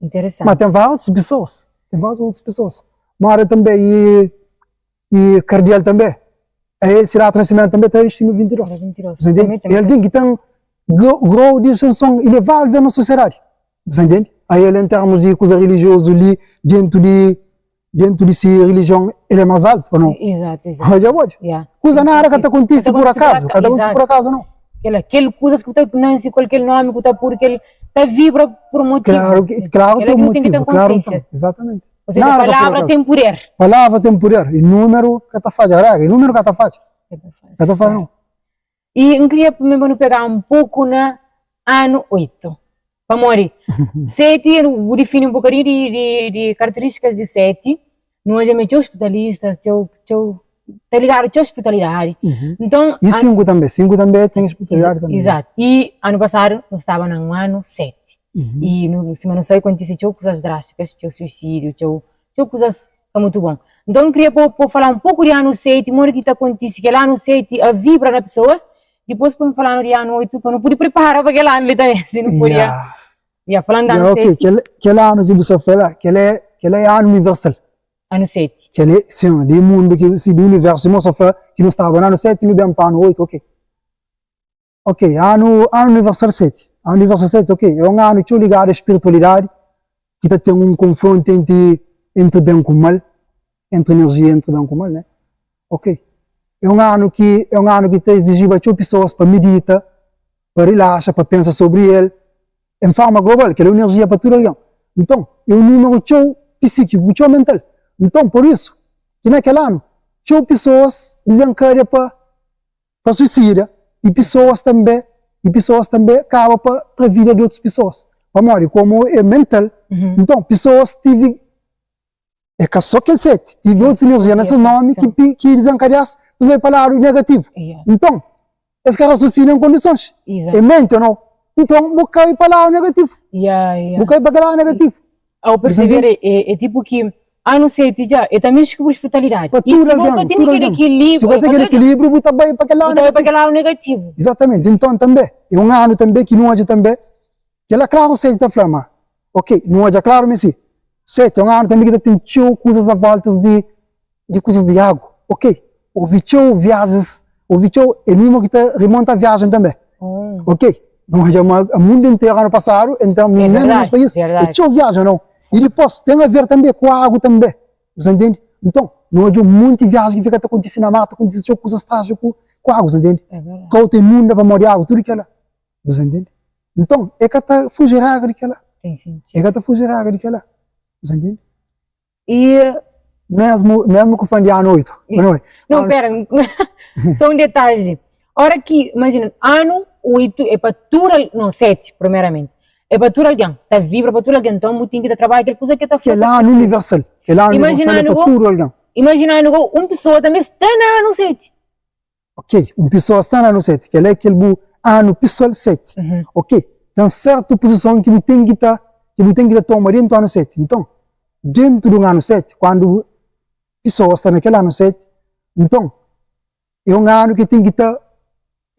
Interesanti. Ma ten várias pesoas, ten várias otus pesoas. Mora tanbê e e kardial tanbê. A el se data de nascimento tanbê ta distinu 22. 22. Você entende? Também, É algen ki ten grau di ascenson elevadu na sosiedadi. Você entende? A el en termos di kuza religiozu li dentu di dentu di si religion el é más altu ou não? Exato, exato. Odja, odja. Yeah. Kuza nada ka ta kontise Ka ta por kontise por akazu, ka ta kontise exato. por akazu não. Kel, kel kuzas ku ta nansi ku kel nomi ku ta pur kel ta vibra por motivu. Claro que, claro Kel tem ki um nu ten ki motivo, ten claro konsiênsia. tem, exatamente. Ou seja, Nada ka por palavra akazu. ten puder. Palavra tem puder e número ka ta fadja, regra, e número ka ta fadja. Ka ta fadja. Ka ta fadja não. I N kria pa nu pega un poku na anu 8. Pamodi 7, bu difini un bokadinhu di, di, di karakterístikas di 7, nu odja ma é txeu spitalista, txeu, txeu, ta ligadu txeu spitalidadi. Nton, I 5 tanbe, 5 tanbe ten spitalidadi tanbe. Izatu. I anu pasadu nu staba na un anu 7. I nu, sima nu sabe, kontise txeu kuzas drástikas, txeu suisídiu, txeu, txeu kuzas ka mutu bon. Nton, N kria pa bu fala un poku di anu 7, modi ki ta kontise kel anu 7 a vibra na pesoas, dipôs pa nu fala-nu di anu 8, pa nu pudi pripara pa kel anu li tanbe, si nu podia. Ya. Ya, falando di Ya, anu ok, 7. kel, kel anu ki bu sta fala, kel é, kel é anu universal. Anu 7. Kel é, sin, di mundu ki, si, di universu, sima bu sta fla ki nu staba na anu 7, nu ben pa anu 8, ok. Ok, anu, anu universal 7. Anu universal 7, ok, é un anu txeu ligadu a spiritualidadi, ki ta ten un konfrontu entri, entri ben ku mal, entri enerjia entri ben ku mal, né? Ok, é un anu ki, é un anu ki ta izijiba txeu pesoas pa midita, pa rilaxa, pa pensa sobri el, en forma global, kel é un enerjia pa tudu algen. Nton, é un numeru txeu psíkiku, txeu mental. Nton, pur isu, ki na kel anu, txeu pesoas dizenkadia pa pa suisida i pisoas tanbe i pisoas tanbe kaba pa tra vida di otus pisoas pamodi komu é mental nton pisoas tivi é ka so kel 7 tivi otus enerjia na ses nomi ki ki dizenkadias pa es bai pa ladu negativu nton es ka rasusina en kondisons é menti o nau nton bu kai pa ladu negativu bu kai pa kel ladu negativu. Ao perceber é, é tipo ki anu 7 dja é ta mexe ku bu spiritualidadi. Pa E tudu si bu algen, ka tene tudu kel algen. ekilíbriu, Si bu ka é ten pa kel tudu algen. ekilíbriu, bu ta bai pa kel Bu ladu ta bai pa negativu. kel ladu negativu. Exatamente. Nton tanbe, é un anu tanbe ki nu odja tanbe, kel-la klaru 7 ta fla ma, ok, nu odja klaru ma é si, 7 é un anu tanbe ki ta ten txeu kuzas a voltas di di kuzas di agu, ok, ovi txeu viajens, ovi txeu, é numeru ki ta rimonta a viajen tanbe, ok, nu odja ma mundu interu anu pasadu, enton, É menu na nos verdadi, país, é verdadi. txeu viajen, nau? I dipôs ten aver tanbe ku agu tanbe, bu sa ntende? Nton, nu odja un monti viajen ki fika ta kontise na mar, ta kontise txeu kuzas trájiku ku agu, bu sa ntende? É verdadi. Kau ta inunda pamodi agu, tudu kela, bu sa ntende? Nton, e ka ta fuji regra di kela, Ten sentidu. e ka ta fuji regra di kela, bu sa ntende? I Mesmu, mesmu ku fã di anu 8. Não é? Não, pera, só um detalhe li. Ora ki, imagina, anu 8 é pa tudu, não, 7, primeiramente. É pa tudu algen, ta vibra pa tudu algen. Então bu ten ki ta trabadja kel kuza ki ta Kel anu universal, kel anu universal é pa tudu algen. Imagina anu go, un pessoa tanbe sta na anu 7. Ok, un pessoa sta na anu 7, kel é kel bu anu pesoal 7. Ok, ten sertu puzison ki bu ten ki ta, ki bu ten ki ta toma dentu anu 7. Nton, dentu di un anu 7, kuandu bu pessoa sta na kel anu 7, nton, é un anu ki ten ki ta,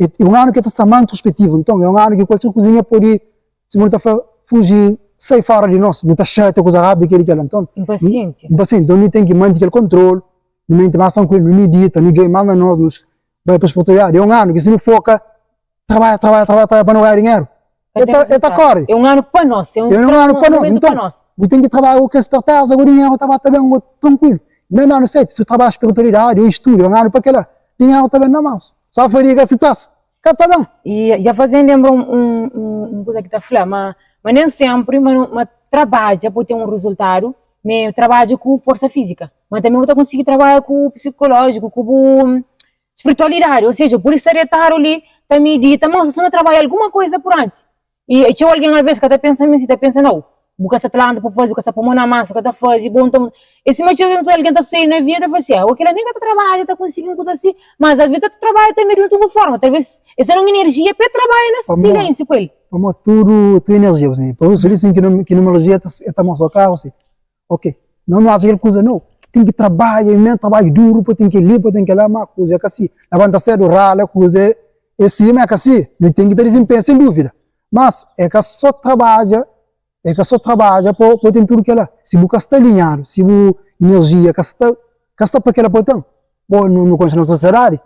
é un anu ki ta sta más introspetivu. Nton, é un anu ki kualker kuzinha pode, sima nu ta fla, fuji, sai fora di nos, nu ta xatia kuza rápidu kel-li kel-la. Nton, Inpasienti. Inpasienti. Nton, nu ten ki mante kel kontrolu. Nu menti más trankuilu, nu midita, nu djobe más na nos, nu bai pa spiritualidadi. É un anu ki si nu foka trabadja, trabadja, trabadja, trabadja pa nu ganha dinheru. E ta, e ta kóre. É un anu pa nos. É un anu pa nos. Nton, bu ten ki trabadja ku kel spertéza ku dinheru ta ba ta ben ku trankuilu. Mésmu anu 7, si bu trabadja spiritualidadi ô studu, é un anu pa kel-la, dinheru ta ben na mansu. Só fadiga si tras, ka ta ben. I dja faze-m lenbra un kuza ki ta fla ma ma nen sénpri ma ma trabadja pa bu ten un rezultadu, ma trabadja ku forsa fízika, ma tanbê bu ta konsigi trabadja ku psikolójiku, ku bu Spiritualidadi, ou seja, pudi sta detadu li ta midita, ma sta na trabadja alguma kuza por antis. I txeu algen alves ka ta pensa mi si, ta pensa nau, bu ka sta planta pa fazi, bu ka sta poi mon na masa, bu ka ta fazi, bo nton, e sima txeu algen algen ta sai na vida ta fala si, ah, kila nen ka ta trabadja ta konsigi un kuza si, mas alves ta trabadja tanbe di un forma, talves es ta da un enerjia pa e trabadja na silensiu ku el. Pamodi tudu tudu enerjia, por isu li sin ki numerologia ta mostra klaru si, Ok, no nu atxa kel kuza no, ten ki trabadja imensu, trabadju duru pa ten kel-li, pa ten kel-la, ma kuza é ka si. Labanta sedu, rala, kuza é si, ma é ka si. Nu ten ki ta dizinpenha, sen duvida. Mas é ka so trabadja, é ka so trabadja pa pa ten tudu kel-la. Si bu ka sta alinhadu, si bu inerjia ka sta ka sta pa kel-la pa ten, bo nu konxe nos sosiedadi.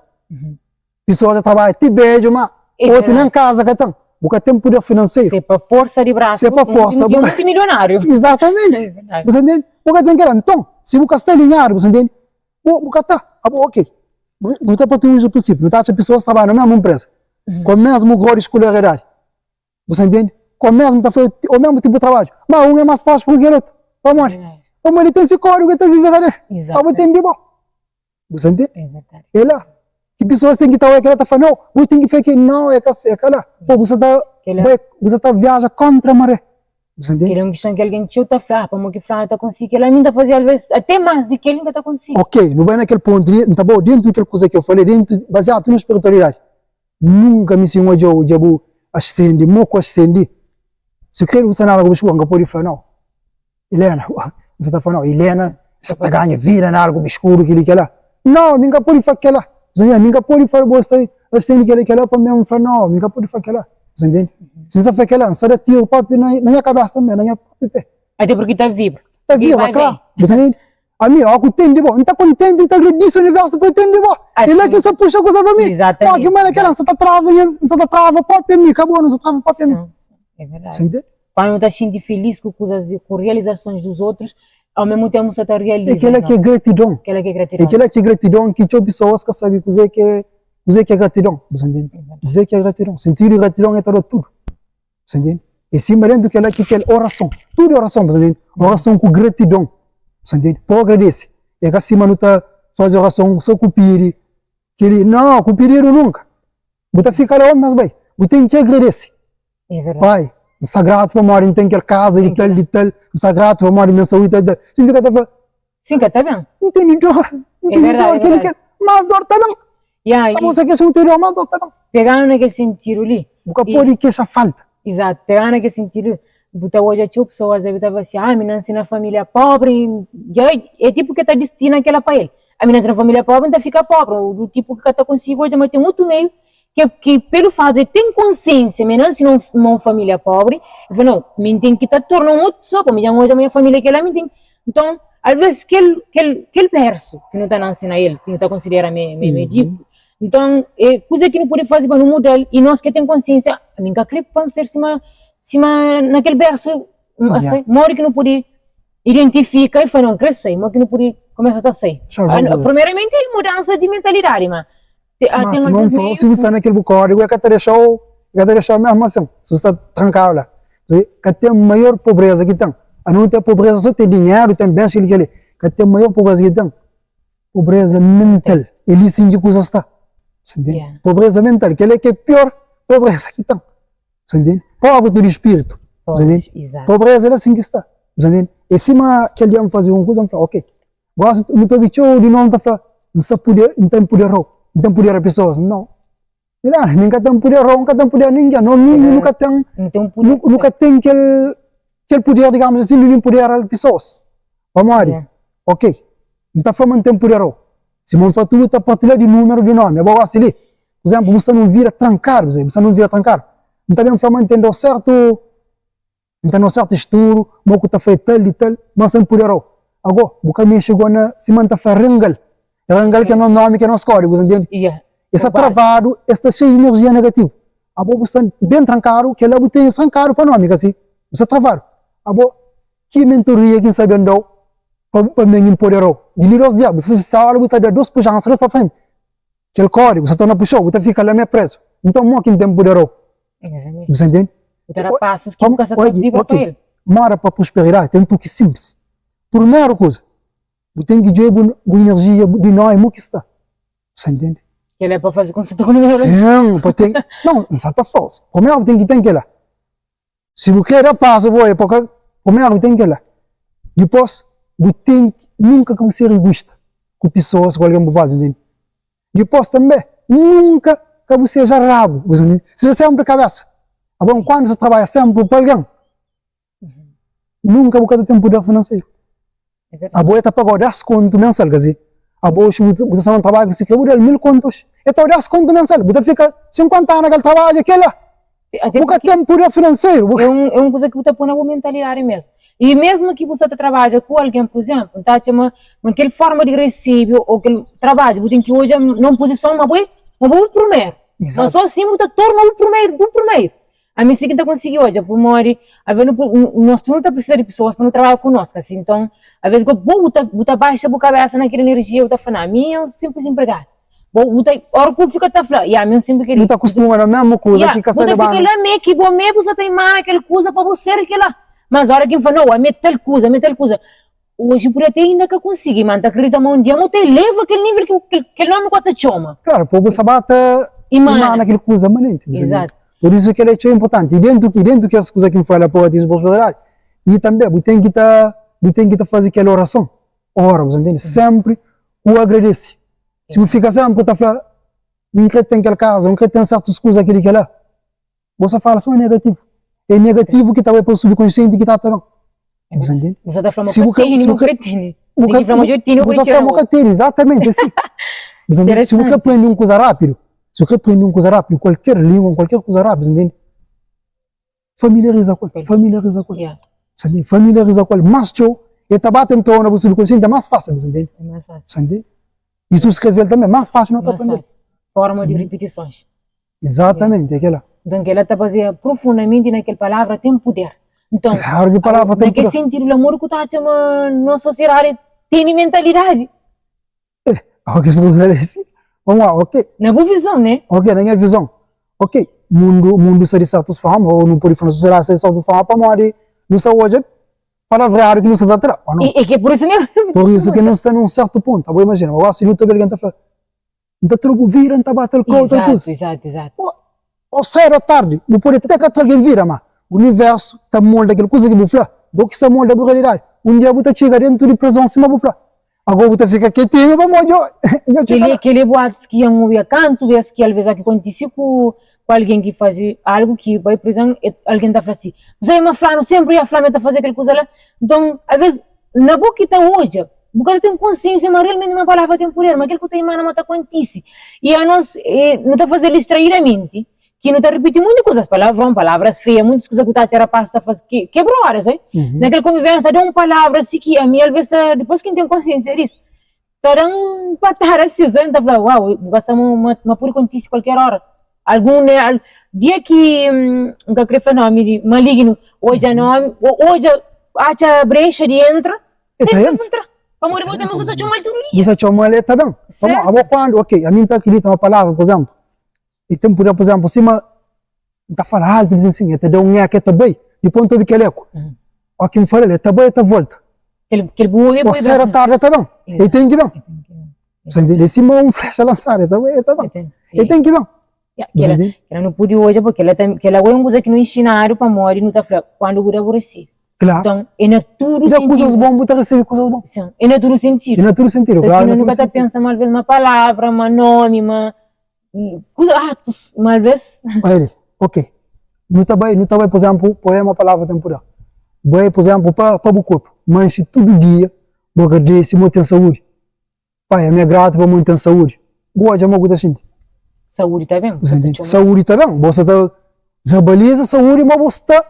Pisoas ta trabadja ti bedju ma otu nen kaza ka ten. Bu ka ten puder finanseru. Se pa forsa di brasu, Se pa forsa, bu ten milionariu. Exatamente. Bu sa ntende? Bu ka ten kila. Nton, si bu ka sta alinhadu, bu sa ntende? Bu bu ka ta. Abo, ok. Nu ta parti di prinsipiu, nu ta atxa pisoas ta trabadja na mesmu npresa, ku mesmu grau di skolaridadi. Bu sa ntende? Ku mesmu ta faze o mesmu tipu di trabadju, ma un é mas prósperu ki kel otu. Pamodi? Pamodi el ten si kódigu ki el ta vive ka del. Abo ten di bo. Bu sa ntende? É la ki pesoas ten ki ta oia kila ta fla, nau, bu ten ki fla ki nau, é ka é ka la. Po bu sa ta bai, bu sa ta viaja kontra maré. Bu sa ntende? Kel é un kiston ki algen txeu ta fla, pamodi ki flanu ta konsigi kel la, mi N ta faze alves até más di kel, N ka ta konsigi. Ok, nu bai na kel pontu li, N ta bau dentu di kel kuza ki eu falei, dentu, baziadu na spiritualidadi. Nunka mi si N odjau dja bu assendi, mo ku assendi, si krê bu sta na algu bu N ka pode fla nau. Ilena, N sa ta fla, nau, Ilena sa ta ganha vida na algu obskuru, kili kela. Nau, mi N ka pode fla kela. Bu sa ntende? Mi N ka pode fla bo sta asendi kela kela pa mi N fla nau, mi N ka pode fla kela. Bu sa ntende? Si N sa fla kela, N sa da tiru propi na nha kabesa tanbe, na nha propi pe. Ate purki ta vibra. Ta vibra, klaru. Bu sa ntende? Ami, ó ku ten di bo, N ta kontenti, N ta agradise universu pa ten di bo. E la ki N sa puxa kuza pa mi. Ó ki manera kela, N sa ta trava nha, N sa ta trava propi ami, ka bo, N sa trava propi ami. É verdadi. Sa ntende? Quando nu ta xinti feliz ku kuzas, ku realizasons dos otrus, ao mesmu tempu nu sa ta realiza. É kela ki é gratidon. Kela ki é gratidon. É kela ki é gratidon ki txeu pesoas ka sabe kuzê ki é, kuzê ki é gratidon. Bu sa ntende? Kuzê ki é gratidon. Sentidu di gratidon é ta da tudu. Bu sa ntende? É sima dentu kela ki kel orason. Tudu é orason, bu sa ntende? Orason ku gratidon. Bu sa ntende? Pa agradese. É ka sima nu ta faze orason so ku pidi keli. Nau, ku pididu nunka. Bu ta fika la, mas bai, bu ten ki agradese. Pai, N sta gratu pamodi N ten kel kaza di tal, di tal, N sta gratu pamodi N ten saúdi tal, tal. Si N fika ta fla, Sin ka ta ben. N tene dor, N tene dor, kel, kel, mas dor ta ben. Abo sa kexa, bu ten dor, mas dor ta ben. Peganu na kel sentidu li. Bu ka pode kexa falta. Izatu, peganu na kel sentidu li, bu ta odja txeu pesoas debe ta fla si, ah, mi nansi na familia pobri, dja é tipu ke ta distina kela pa el. Ami nansi na familia pobri, N ta fika pobri, ou du tipu ki ka ta konsigi odja ma ten otu meiu ke ki pelu fatu di ten konsiensia ma e nansi na un familia pobri, e fla nau, mi N ten ki ta torna un otu pesoa, pamodi dja N odja ma nha familia kela, mi ten nton alves kel kel kel bersu ki nu ta nansi na el, ki nu ta konsidera ma e ma e diku, nton e kuze ki nu pudi faze pa nu mudal i nos ke ten konsiensia, ami N ka kre pa N ser sima sima na kel bersu, modi ki nu pudi Identifika i fla, N kre sai, ma ki nu pudi kumesa ta sai? Primeramenti é mudansa di mentalidadi, ma ten alguns meius. Si bu sta na kel bu kódigu, e ka ta dexa-u, e ka ta dexa-u mesmu asin, si bu sta trankadu la. Ka ten maior pobreza ki ten. Anu nu ten pobreza so ten dinheru, ten bens, kili kili. Ka ten maior pobreza ki ten, pobreza mental. É li sin ki kuza sta. Pobreza mental, kel-la ki é pior pobreza ki ten. Sa ntende? Pobri tudu spiritu. Sa ntende? Pobreza era asin ki sta. Sa ntende? É sima kel dia N faze un kuza, N fla, ok, gosi nu ta obi txeu di nos ta fla, N sta pude, N ta npuderau, N ta npudera pesoas. Nau. Mi la, mi N ka ta npuderau, N ka ta npudera ningen. No, nu ka ten, nu ka ten kel, kel puder, digamus asin, di npudera pesoas. Pamodi? Ok, N ta fla ma N ta npuderau. Si ma N fla tudu ta parti la di numeru di nomi. Abo gosi li, Pur izénplu, bu sta nun vida trankadu, bu sta nun vida trankadu, N ta ben fla ma N ten dau sertu, N ten dau sertu estudu, ma ku ta fla é tal i tal, ma N sta npuderau. Ago, bu ka mexe go na, sima N ta fla, rengal. Rengal ki é nos nomi, ki é nos kódigu, bu sta ntende? E sta travadu, e sta xeiu di inerjia negativu. Abo bu sta ben trankadu, kel-la bu tene trankadu pa nomi, ka si? Bu sta travadu. Abo, ki mentoria ki N sta ben da-u pa pa ben inpodera-u? Di li dos dia, bu sta sisti aula, bu ta da dos puxansa, dos pa frenti. Kel kódigu sta torna puxa-u, bu ta fika la mé prezu. Nton, mo ki N ten pudera-u? Bu sta ntende? Bu ta da pasus ki bu ka sta ta vibra pa el. Mora pa prosperidadi ten truki sinplis. Purmeru kuza, bu ten ki djobe bu inerjia di noi mo ki sta. Bu sta ntende? Kel-la é pa faze konsulta ku numeru. Sin, pa ten. Nau, N sa ta fla-u. Purmeru bu ten ki ten kel-la. Si bu krê da pasu bo é pa ka. Purmeru bu ten kel-la. Dipôs, bu ten ki nunka ka bu ser iguista ku pesoas, ku algen bu faze, ntende? Dipôs tanbê, nunka ka bu seja rabu, bu ntende? Seja sénpri kabésa. Abo, nkuantu bu ta trabadja sénpri pa algen, Nunka bu ka ta ten puder finanseru. Abo e ta pagau 10 kontu mensal, ka si? Abo oxi bu ta sta na un trabadju ki si kre bu da-l 1000 kontu oxi, e ta dau 10 kontu mensal, bu ta fika 50 anu na kel trabadju, é kela. Bu ka ten puder finanseru. É un é un kuza ki bu ta poi na bu mentalidadi mesmu. I mesmu ki bu sta ta trabadja ku algen, pur izénplu, N ta atxa ma ma kel forma di resebe ô kel trabadju bu ten ki odja na un puzison ma bo é ma bo é bu primeru. Ma sô asin bu ta torna bu primeru bu primeru. Ami si ki N ta konsigi odja, pamodi aves nu nos tudu nu ta prisisa di pesoas pa nu trabadja ku nos, ka si? Nton, aves go bo bu ta bu ta baixa bu kabesa na kel enerjia, bu ta fla, na ami é un sinplis inpregadu. Bo bu ta ora ku bu fika ta fla, ya ami é un sinplis kel-li. Bu ta kustuma na mesmu kuza ki ka sta lebanu. Bu ta fika la mê ki bo mê bu sta ta imana kel kuza pa bu ser kila. Mas ora ki N fla, nau, ami é tal kuza, ami é tal kuza. Oji pur até inda ka konsigi, ma N ta kridita ma un dia mo ta eleva kel nível ki kel nómi ku ta txoma. Klaru, pa bu sa ba ta imana kel kuza manenti. Izatu. Pur isu kel-la é txeu inportanti. I dentu i dentu kes kuza ki N fala pa atinji prosperidadi, i tanbe bu ten ki ta bu ten ki ta faze kel orason, ora, bu sa ntende? Senpri ku agradese. Si bu fika senpri ta fla, mi N kre ten kel kaza, N kre ten sertus kuza kel-li kel-la. Bo sa fala só negativu. É negativu ki ta bai pa subkonsienti ki ta ta ben. Bu sa ntende? Bu sa ta fla ma ka tene, bu ka tene. Bu ka fla ma djo tene, bu sa fla ma ka tene, exatamente asi. Bu sa ntende? Si bu ka prende un kuza rapidu, si bu ka prende un kuza rapidu, kualker lingua, kualker kuza rapidu, bu sa ntende? Familiariza ku el, familiariza ku el. Bu sa ntende? Familiariza ku el mas txeu, el ta ba ta entra na bu subkonsienti, é mas fasil, bu sa ntende? Bu sa ntende? I si bu skreve-l tanbe, mas fasil no ta prende-l. Forma di ripitisons. Exatamente, é kela. Nton kela ta bazia profundamenti na kel palavra ten puder. Nton, Klaru ki palavra ten na kel puder. sentidu la, modi ku ta atxa ma nos sosiedadi tene mentalidadi? Eh, ok, es kuza li si. Vamos lá, ok. Na bu vizon, né? Ok, na nha vizon. Ok, mundu, mundu sta di sertus forma, ou nu pode fla nos sosiedadi sta di sertu forma pamodi nu sta odja palavreadu ki nu sta ta tra, ou não? E, e ke pur isu mesmu. Pur isu ki nu sta nun sertu pontu. Abo imajina, gosi nu ta obi algen ta fla, N ta tra bu vida, N ta ba tal kau, tal kuza. Exato, exato, exato. Ô sédu ô tardi, bu pode te ka tra algen vida, má universu ta molda kel kuza ki bu fla. Bo ki sta molda bu realidadi. Un dia bu ta txiga déntu di prizon sima bu fla. Agó bu ta fika ketinhu pamodi dja dja txiga la. Kel-li é boatus ki N obi kantu bês ki alvês ki kontise ku algen ki faze algu ki bai prizon, algen ta fla si, Zé ma flanu sénpri ya fla ma el ta faze kel kuza la. Nton, alvês na bo ki ta odja, bu ka ta ten konsiensia ma realmenti ma palavra ten puder, ma kel ku ta imana ma ta kontise. I anos nu ta faze distraidamenti ki nu ta ripiti monti kuzas, palavron, palavras feia, montis kuza ku ta atxa rapaz ta faze, ki ke brothers, eh? Na kel konvivensia ta da un palavra si ki ami alves ta, dipos ki N ten konsiensia disu, ta da-m patada si, N ta fla, uau, bu ka sa ma ma pudi kontise kualker ora. Algun ne, al, dia ki N ka kre fla nomi di malignu, odja nomi, odja, atxa brexa di entra, E ta entra. Pamodi bo tanbe bu ta txoma-l tudu dia. Bu ta txoma-l, e ta ben. Pamodi abo kuandu, ok, ami N ta akridita ma palavra, pur izénplu, e ten puder, pur izénplu, sima N ta fala altu, di sin, e ta da un eku, e ta bai, dipôs N ta obi kel eku. Óki N fala-l, e ta bai, e ta volta. Kel bu obi, Ô sédu ô tardi, e ta ben. E ten ki ben. Bu ta ntende? É sima un flexa lansadu, e ta bai, e ta ben. E ten ki ben. Bu ta ntende? Kela nu pudi odja, purki kela é un kuza ki nu inxinadu pamodi nu ta fla, kuandu bu da, bu resebe. Klaru. Nton, é na tudu Da sentidu. kuzas bon, bu ta resebe kuzas bon. Sin, é na tudu sentidu. É na tudu sentidu, Só klaru, ki na nu tudu ka ta sentidu. pensa ma alvês ma palavra, ma nómi, ma kuza, atus, ma alvês. Olha li, ok. Nu ta bai, nu ta bai, pur izénplu, poema Palavra Ten Puder. Bai, pur izénplu, pa, pa bu korpu. Manxe tudu dia, bu agradese ma bu ten saúdi. Pai, ami é gratu pamodi N ten saúdi. Bu odja ma bu ta xinti? Saúdi ta ben. Bu sa ntende? Saúdi ta ben. Bo sa ta verbaliza saúdi ma bo sta,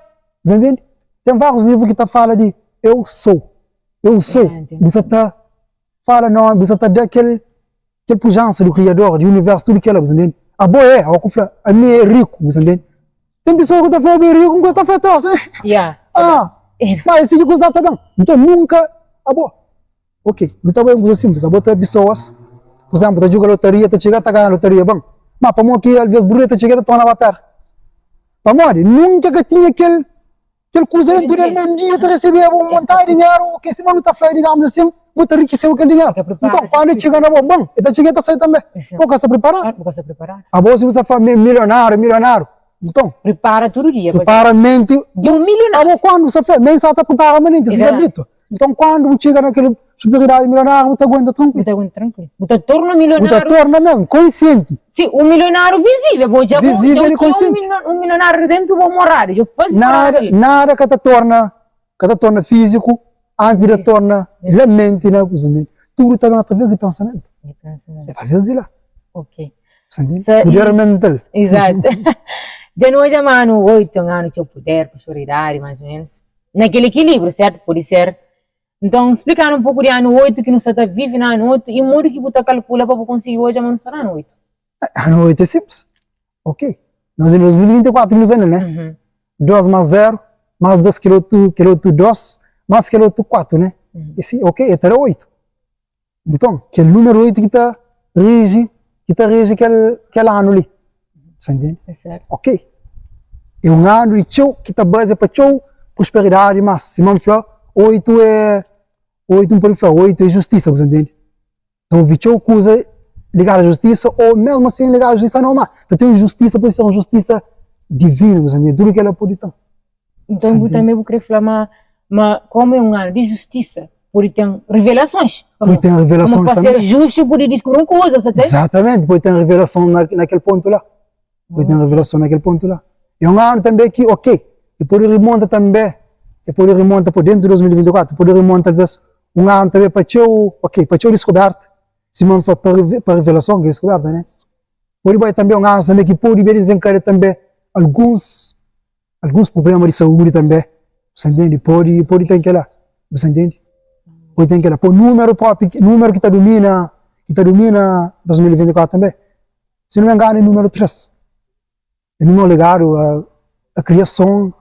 bu sa ntende? Ten várius livru ki ta fala di eu sou, eu sou. Bu sa ta fala nomi, bu sa ta da kel kel pujansa di kriador, di universu, tudu kela, bu sa ntende? Abo é, ó ku fla, ami é riku, bu sa ntende? Ten pesoa ku ta fla abo é riku, nko ta fla tros, Yeah. ah, ma é si ki kusa ta ben. Nton nunka abo, ok, nu ta bai un kusa sinplis, abo ta pesoas, pur izemplu, ta juga lotaria, ta txiga ta ganha lotaria, bon, ma pamo ki alves burre ta txiga ta torna ba perde? Pamodi nunka ka tinha kel Kel kuza dentu del ma un dia ta resebeba un montadi di dinheru, ok, sima nu ta fla, digamus asin, bu ta rikiseba kel dinheru. Nton, kandu e txiga na bo, bon, e ta txiga e ta sai tanbe. Bo ka sta priparadu. Abo si bu sta fla mi é milionáriu, milionáriu, nton. Pripara tudu dia. Pripara menti. Abo kandu bu sta fla, mi N sta ta pripara manenti, si ta abitua. Nton, kandu bu txiga na kel superioridadi milionáriu, bu ta aguenta trankuilu. Bu ta aguenta trankuilu. Bu ta torna milionáriu. Bu ta torna mesmu, konsienti. Si, un milionáriu vizível. Bo dja Vizível i konsienti. Un milionáriu dentu bo morada. Dja faze morada li. Nada ka ta torna, ka ta torna fíziku antis di torna la menti na kuza. Tudu ta ben através di pensamentu. Di pensamentu. Através di la. Ok. Puder mental. Exato. Dja nu odja ma anu 8 é un anu txeu puder, prosperidadi, mais ou menos. Na kel ekilíbriu, sertu? Pode ser. Nton, splika-nu un poku di anu 8 ki nu sta ta vive na anu 8 i modi ki bu ta kalkula pa bu konsigi odja ma nu sta na anu 8. Anu 8 é sinplis. Ok. Nos é 2024 nu sta nel, né? 2 más 0 más 2 kel otu, kel otu 2 más kel otu 4, né? E si, ok, e ta da 8. Nton, kel númeru 8 ki ta riji, ki ta riji kel, kel anu li. Sa ntende? É sertu. Ok. É un anu di txeu, ki ta bazia pa txeu prosperidadi, mas sima N fla, 8 é, 8 N pode fla, 8 é justisa, bu sa ntende? Ta ovi txeu kuza ligadu a justisa, ô mesmu asin ligadu a justisa nau, ma ta ten justisa, pode ser un justisa divinu, bu sa ntende? Tudu kila pode ten. Nton bu tanbe bu kre fla ma ma komu é un anu di justisa pode ten revelasons. Pode ten revelasons tanbe. Pa ser justu pode diskubri un kuza, bu sa ten? Exatamente, pode ten revelason na na kel pontu la. Pode ten revelason na kel pontu la. É un anu tanbe ki ok, e pode rimonta tanbe, e pode rimonta pa dentu di 2024, pode rimonta talvez un anu tanbe pa txeu, ok, pa txeu diskuberta, sima N fla pa pa revelason ki diskuberta ne. Pode bai tanbe un anu tanbe ki pode ben dizenkadia tanbe alguns alguns prublema di saúdi tanbe, bu sa ntende? Pode, pode ten kela, bu sa ntende? Pode ten kela. Po númeru propi, númeru ki ta dumina, ki ta dumina 2024 tanbe, si nu me nganu é númeru 3. É númeru ligadu a, a kriason,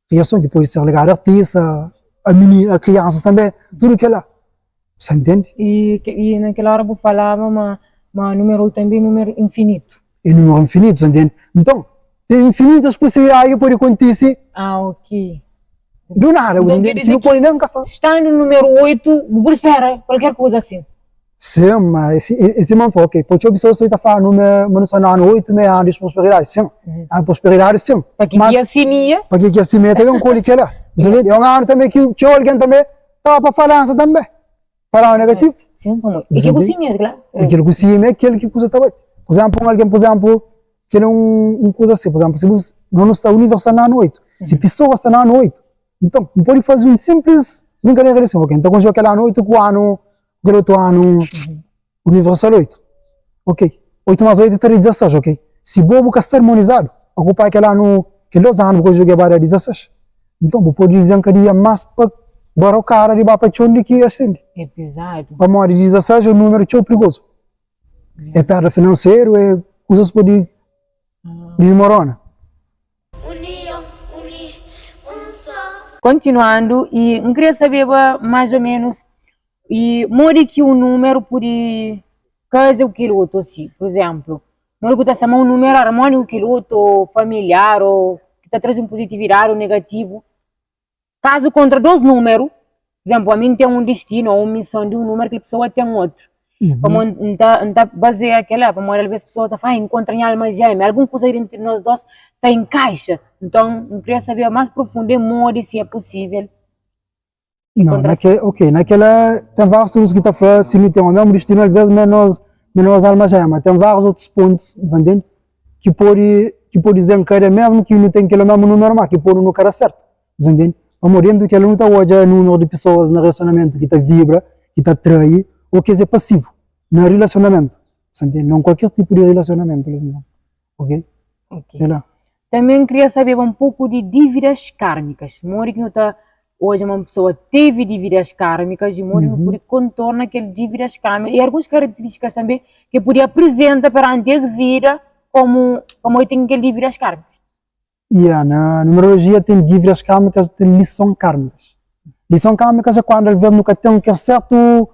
kriason ki pode ser ligadu a artista, a mininu, a kriansas tanbe, tudu kela, bu sa ntende? I, i na kel óra bu falaba ma, ma númeru 8 tanbe é númeru infinitu. É númeru infinitu, sa ntende? Nton, ten infinitas posibilidadi ki pode kontise. Ah, ok. Du nada, bu Nton, ker ntende? dizer Nu ki pode nen ka sta. Standu númeru 8, bu pode spera kualker kuza asin. Sin, ma é si, é sima N fla, ok, pa txeu pesoas ta fla nu ma ma nu sta na anu 8 ma é anu di prosperidadi, sin, anu di prosperidadi sin. Pa ki Ma ki asimia? pa ki ki asimia ta ben koli kela, bu sta ntende? É un anu tanbe ki txeu algen tanbe ta ba pa falansa tanbe. Palavra negativu. Sim, pamodi é kel ku simia, klaru. É kel ku simia, é kel ki kuza ta bai. Por exemplo, un algen, por exemplo, kel é un, un kuza assim, por exemplo, si bu, no nu sta universal na anu 8, si pisoa sta na anu 8, nton, nu pode faze un simplis brinkadeira di assim, ok, N ta konjuga kel anu 8 ku anu, ku kel otu anu universal 8. Ok, 8 más 8 ta da 16, ok. Si bo bu ka sta armonizadu, okupa kel anu, kel dos anu bu konjuga ba da 16. Nton, bu pode dizenkadia más pa barokada di ba pa txon di ki asendi. É pizadu. Pamodi 16 é un númeru txeu prigozu. É perda finanseru, é kuzas pode dismorona. Union, uni, un só. Kontinuandu, i N kria sabeba más ô ménus i modi ki un númeru pode kaza ku kel otu asi. Pur izénplu, Modi ku ta sama un numeru armoniku ku kel otu, o familiar, o ki ta traze un puzitividadi o negativu. Kazu kontra dos numeru, izenplu, ami N ten un distinu o un mison di un numeru, kel pesoa ten otru. Pamodi N ta N ta bazea kela, pamodi alves pesoa ta fla, ai N nkontra nha alma jemia, algun kuza entri nos dos ta inkaixa. Nton, N kria sabeba mas profundu e modi si e pusivel. Não, na ke, ok, na kela ten vários estudos ki ta fla si nu ten o mesmu distinu alvês ma nos ma nos alma gêmea. Ten vários otus pontus, bu ta ntende? Ki pode ki pode desenkadeia mesmu ki nu ten kel mesmu númeru má ki pode nu ka da sertu, bu ta ntende? Pamodi dentu kela nu ta odja númeru di pesoas na relasionamentu ki ta vibra, ki ta atrai ô kes é pasivu na relasionamentu, bu ta ntende? Na un kualker tipu di relasionamentu. Ok? Ok. Ela. Tanbê N kria sabeba un poku di dívidas kármikas. Modi ki nu ta odja ma un pesoa tevi dívidas kármikas i modi nu pode kontorna kel dívidas kármikas i alguns karakterístikas tanbê ki el pode aprizenta peranti es vida. komu pamodi ten kel dívidas kármicas. Ya, na numerologia ten dívidas kármicas, ten lison kármicas. Lison kármicas é kuandu alvês nu ka ten kel sertu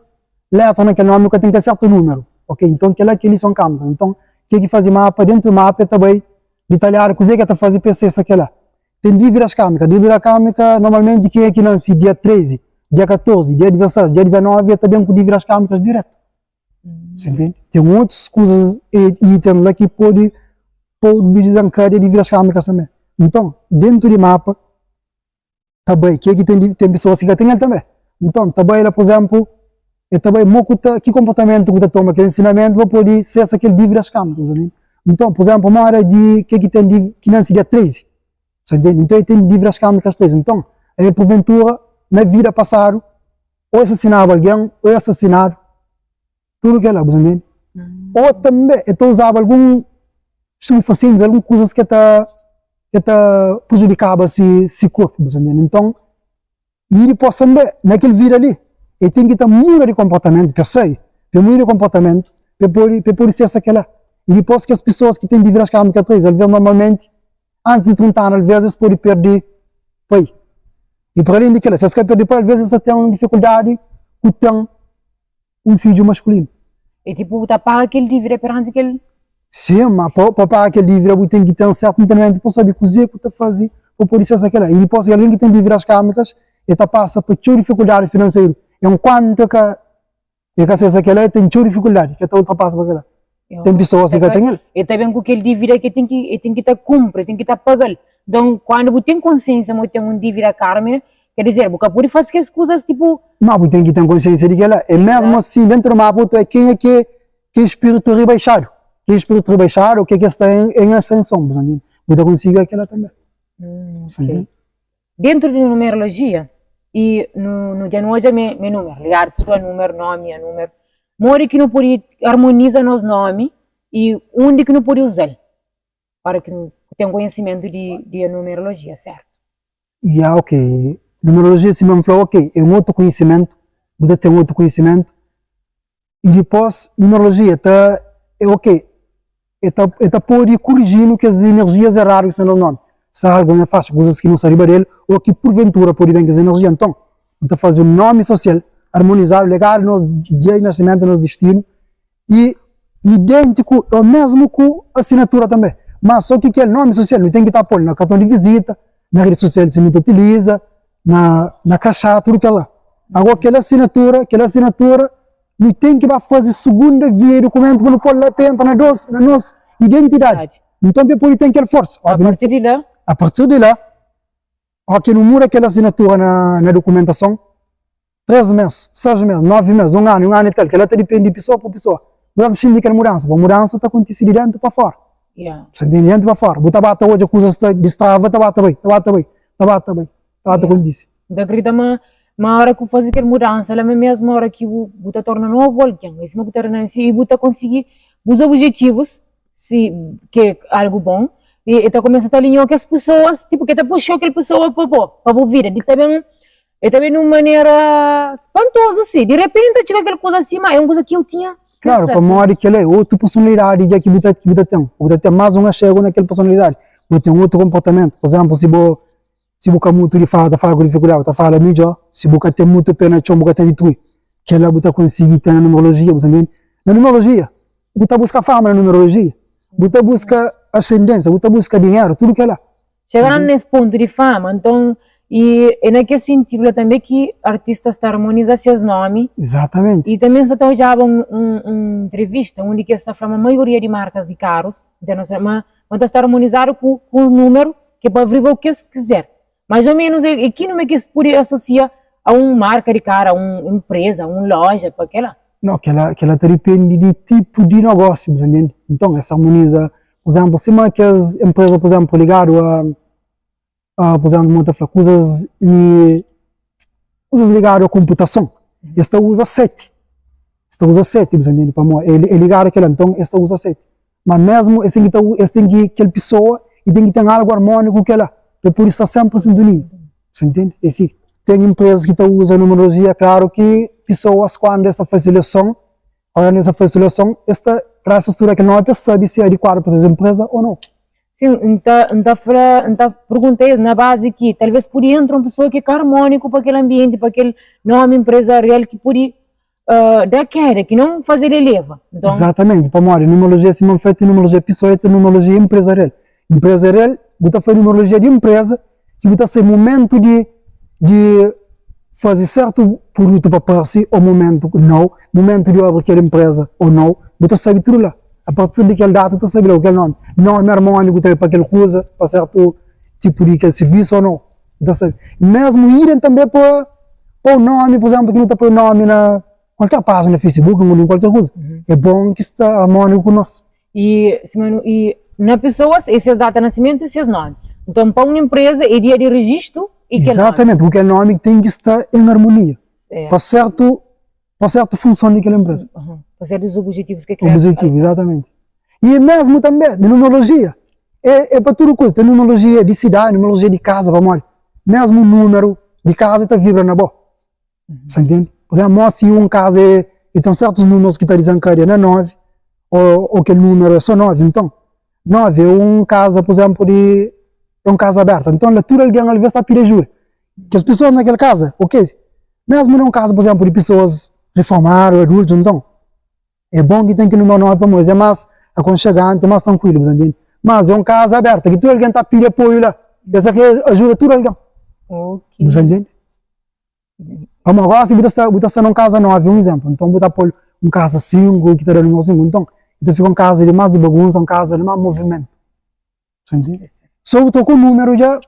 letra na kel nomi, nu ka ten kel sertu númeru, ok? Nton kel-la ki é lison kármica. Nton, ke ki faze mapa, dentu di mapa el ta bai ditalhadu kuzê ki el ta faze pa el sesa kel-la. Ten dívidas kármicas. Dívida kármica, normalmenti kenha ki nanse dia 13, dia 14, dia 16, dia 19, el ta ben ku dívidas kármicas diretu. Você entende? Ten otus kuzas e iten la ki pode pode desenkadia dívidas kármicas tanbê. Nton, dentu di mapa ta bai, ke ki ten ten pesoas ki ka ten el tanbê. Nton, ta bai la, pur izénplu, el ta bai mo ku ta ki konportamentu ku ta toma kel ensinamentu pa pode sesa kel dívidas kármicas, bu ta ntende? Nton, pur izénplu, moda di ke ki ten ki nanse dia 13, bu ta ntende? Nton, el ten dívidas kármicas 13. Nton, el purventura na vida pasadu Ô es sasinaba algen, ô es sasinadu, tudu kel-la, bu ta ntende? Ô tanbe el ta uzaba algun stupefasientis, algun kuzas ki ta ki ta prejudikaba si si korpu, bu ta ntende? Nton, i dipôs tanbe, na kel vida li, el ten ki ta muda di konportamentu pa el sai, pa el muda di konportamentu, pa el pode pa el pode sesa kel-la. I dipôs kes pesoas ki ten dívidas kármika 3, alvês normalmenti, antis di 30 anu, alvês es pode perde pai. I pa alén di kel-la, si es ka perde pai, alvês es ta ten difikuldadi ku ten un fidju maskulinu. É tipu bu ta paga kel dívida peranti kel. Sin, ma pa pa paga kel dívida bu ten ki ten sertu ntendimentu pa sabe kuzê ku ta faze pa pode sesa kel-la. I dipôs, algen ki ten dívidas kármikas, el ta pasa pa txeu difikuldadi finanseru enkuantu el ka E ka sesa kel-la, e ten txeu difikuldadi ke ta ultrapasa pa kel-la. Ten pesoas ki ka ten el. E ta ben ku kel dívida ke ten ki, e ten ki ta kunpri, e ten ki ta paga-l. Nton, kuandu bu ten konsiensia ma bu ten un dívida kármika, ker dizer, bu ka pode fase kes kuzas tipu. Ma bu ten ki ten konsiensia di kel-la. E mesmu asin, dentu di mapa bu ta oja kenha ki é ki é spiritu ribaixadu, ki é spiritu ribaixadu ô ke ki sta en asenson, bu ta ntende? Bu ta konsigi oja kel-la tanbe. Bu ta ntende? Dentru di numerologia i nu nu dja nu odja me me numeru ligadu tudu a numeru nomi a numeru modi ki nu pudi armoniza nos nomi i undi ki nu pudi uzal ora ki nu ten konhesimentu di di numerologia sertu? Ya ok, numerologia sima N fla ok é un otu konhisimentu, bu ta ten otu konhisimentu I dipôs, numerologia ta é ok, e ta e ta pode kuriji-nu kes inerjias eradu ki sta na nos nómi. Si algu na faxi, kuzas ki nu sta riba del, ô ki purventura pode ben kes inerjia, nton, nu ta faze un nómi sosial armonizadu, ligadu nos dia di nasimentu, nos distinu, i idêntiku ô mésmu ku asinatura tanbê. Má sô ki kel nómi sosial nu ten ki ta pô-l na karton di vizita, na redi sosial si nu ta utiliza, na na kraxá, tudu kel-la. Agó kel asinatura, kel asinatura nu ten ki ba faze sugunda via di dukumentu pa nu pô-l la pa entra na dos na nos identidadi. Nton pa el pode ten kel forsa. A partir di la. A partir di la, óki nu muda kel asinatura na na dukumentason, 3 mês, 6 mês, 9 mês, un anu, un anu i tal, kel-la ta dipende di pesoa pa pesoa. Bu ta xinti kel mudansa, pa mudansa ta kontise di déntu pa fóra. Yeah. Bu ta ntende? Di déntu pa fóra. Bu ta ba ta odja kuzas ta distrava, ta ba ta bai, ta ba ta bai, ta ba ta bai, ta ba ta kontise. N ta kridita ma ma óra ki bu faze kel mudansa la, ma mésmu óra ki bu bu ta torna novu algen, é sima bu ta renanse i bu ta konsigi bus obijetivus, si ki é algu bon, i e ta kumesa ta alinhau kes pesoas, tipu ki ta puxau kel pesoa pa bo, pa bu vida, di ta ben E ta ben di un manera spantozu si, di repenti ta txiga kel kuza si, ma é un kuza ki eu tinha Klaru, pamodi kel-la é otu personalidadi dja ki bu ta ki bu ta ten. Bu ta ten más un axegu na kel personalidadi. Bu ta ten otu konportamentu. Pur izénplu, si bo si bu ka mutu di fala, ta fala ku difikuldadi, bu ta fala midjór. Si bu ka ten mutu pé na txon, bu ka ten atitudi, kel-la bu ta konsigi ten na numerolojia, bu ta ntende? Na numerolojia, bu ta buska fama na numerolojia, bu ta buska asendénsia, bu ta buska dinheru, tudu kel-la. Txegando nes pontu di fama, nton, i é na kes sintidu la tanbe ki artistas ta armoniza ses nomi. Izatamenti. I tanbe N sta ta odjaba un un ntrivista undi ki es ta fla ma maioria di markas di karus internasional ma ma ta sta armonizadu ku ku un numeru ki é pa avrigua u ki es kizer. Mais o menus é ki numeru ki es pudi asosia a un marka di karu, a un npreza, a un loja, pa kela. No, kela kela ta dipende di tipu di nogósiu, bu ta ntende? Nton, es ta armoniza Pur izénplu, sima kes enpreza, pur izénplu, ligadu a, a pur izénplu, mo ta fla, kuzas i kuzas ligadu a konputason, es ta uza 7. Es ta uza 7, bu ta ntende? Pamodi é ligadu a kila, nton es ta uza 7. Ma mésmu es ten ki ta es ten ki kel pesoa e ten ki ten algu armóniku ku kila, pa el pode sta sénpri sintonia. Bu ta ntende? É si. Ten enprezas ki ta uza numerologia, klaru ki pesoas kandu es ta faze seleson, Ora nes ta faze seleson, es ta. Krê studa kel nomi pa es sabe si é adikuadu pa ses enpreza ô nau. Sin, N ta, N ta fla, N ta pergunta es na bazi ki talvês pode entra un pesoa ki ka armóniku pa kel anbienti, pa kel nomi enprezarial ki pode da keda, ki non faze-l eleva. Nton. Izatamenti, pamodi numerologia sima N fla ten numerologia pesoal i ten numerologia enprezarial. Enprezarial, bu ta fla numerologia di enpreza ki bu ta sai mumentu di di faze sertu prudutu pa parse ô mumentu nau, mumentu di abri kel enpreza ô nau, bu ta sabe tudu la. A partir di kel data bu ta sabe la ku kel nomi, nomi armóniku tanbe pa kel kuza, pa sertu tipu di kel sirvisu ô nau, bu ta sabe. Mesmu idem tanbe pa pa un nomi, pur izénplu ki nu ta poi nomi na kualker pájina na Facebook, na kualker kuza, é bon ki sta armóniku ku nos. I sima nu i na pesoas é ses data nasimentu i ses nomi. Nton pa un inpreza é dia di rejistu i kel nomi. Izatamenti, ku kel nomi ki ten ki sta en armonia pa sertu pa sertu funson di kel inpreza. Pa sertus obijetivus ki kre. Obijetivu, izatamenti. I mesmu tanbe di numerologia é é pa tudu kuza, ten numerologia di sidadi, numerologia di kaza, pamodi mesmu numeru di kaza ta vibra na bo. Sa ntende? Por exemplo, mos si un kaza é e ten sertus númerus ki ta dizenkadia na 9, ô, ô kel númeru é só 9, nton, 9 é un kaza, por exemplo, di, é un kaza aberta, nton la tudu algen alvês ta pidi ajuda. Kes pesoas na kel kaza, ok, mesmu na un kaza, por exemplo, di pesoas reformadu, adultus, nton, É bon ki ten ki númeru 9 pamodi es é más akonxeganti, más trankuilu, bu ta ntende? Mas é un kaza aberta ki tudu algen ta pidi apoiu la. Es ta kre ajuda tudu algen. Bu ta ntende? Pamodi gósi bu ta sta, bu ta sta na un kaza 9, un izénplu, nton bu ta pô-l un kaza 5 ki ta da númeru 5, nton el ta fika un kaza di más di bagunsa, un kaza di más movimentu. Bu ta ntende? Sô bu troka un númeru dja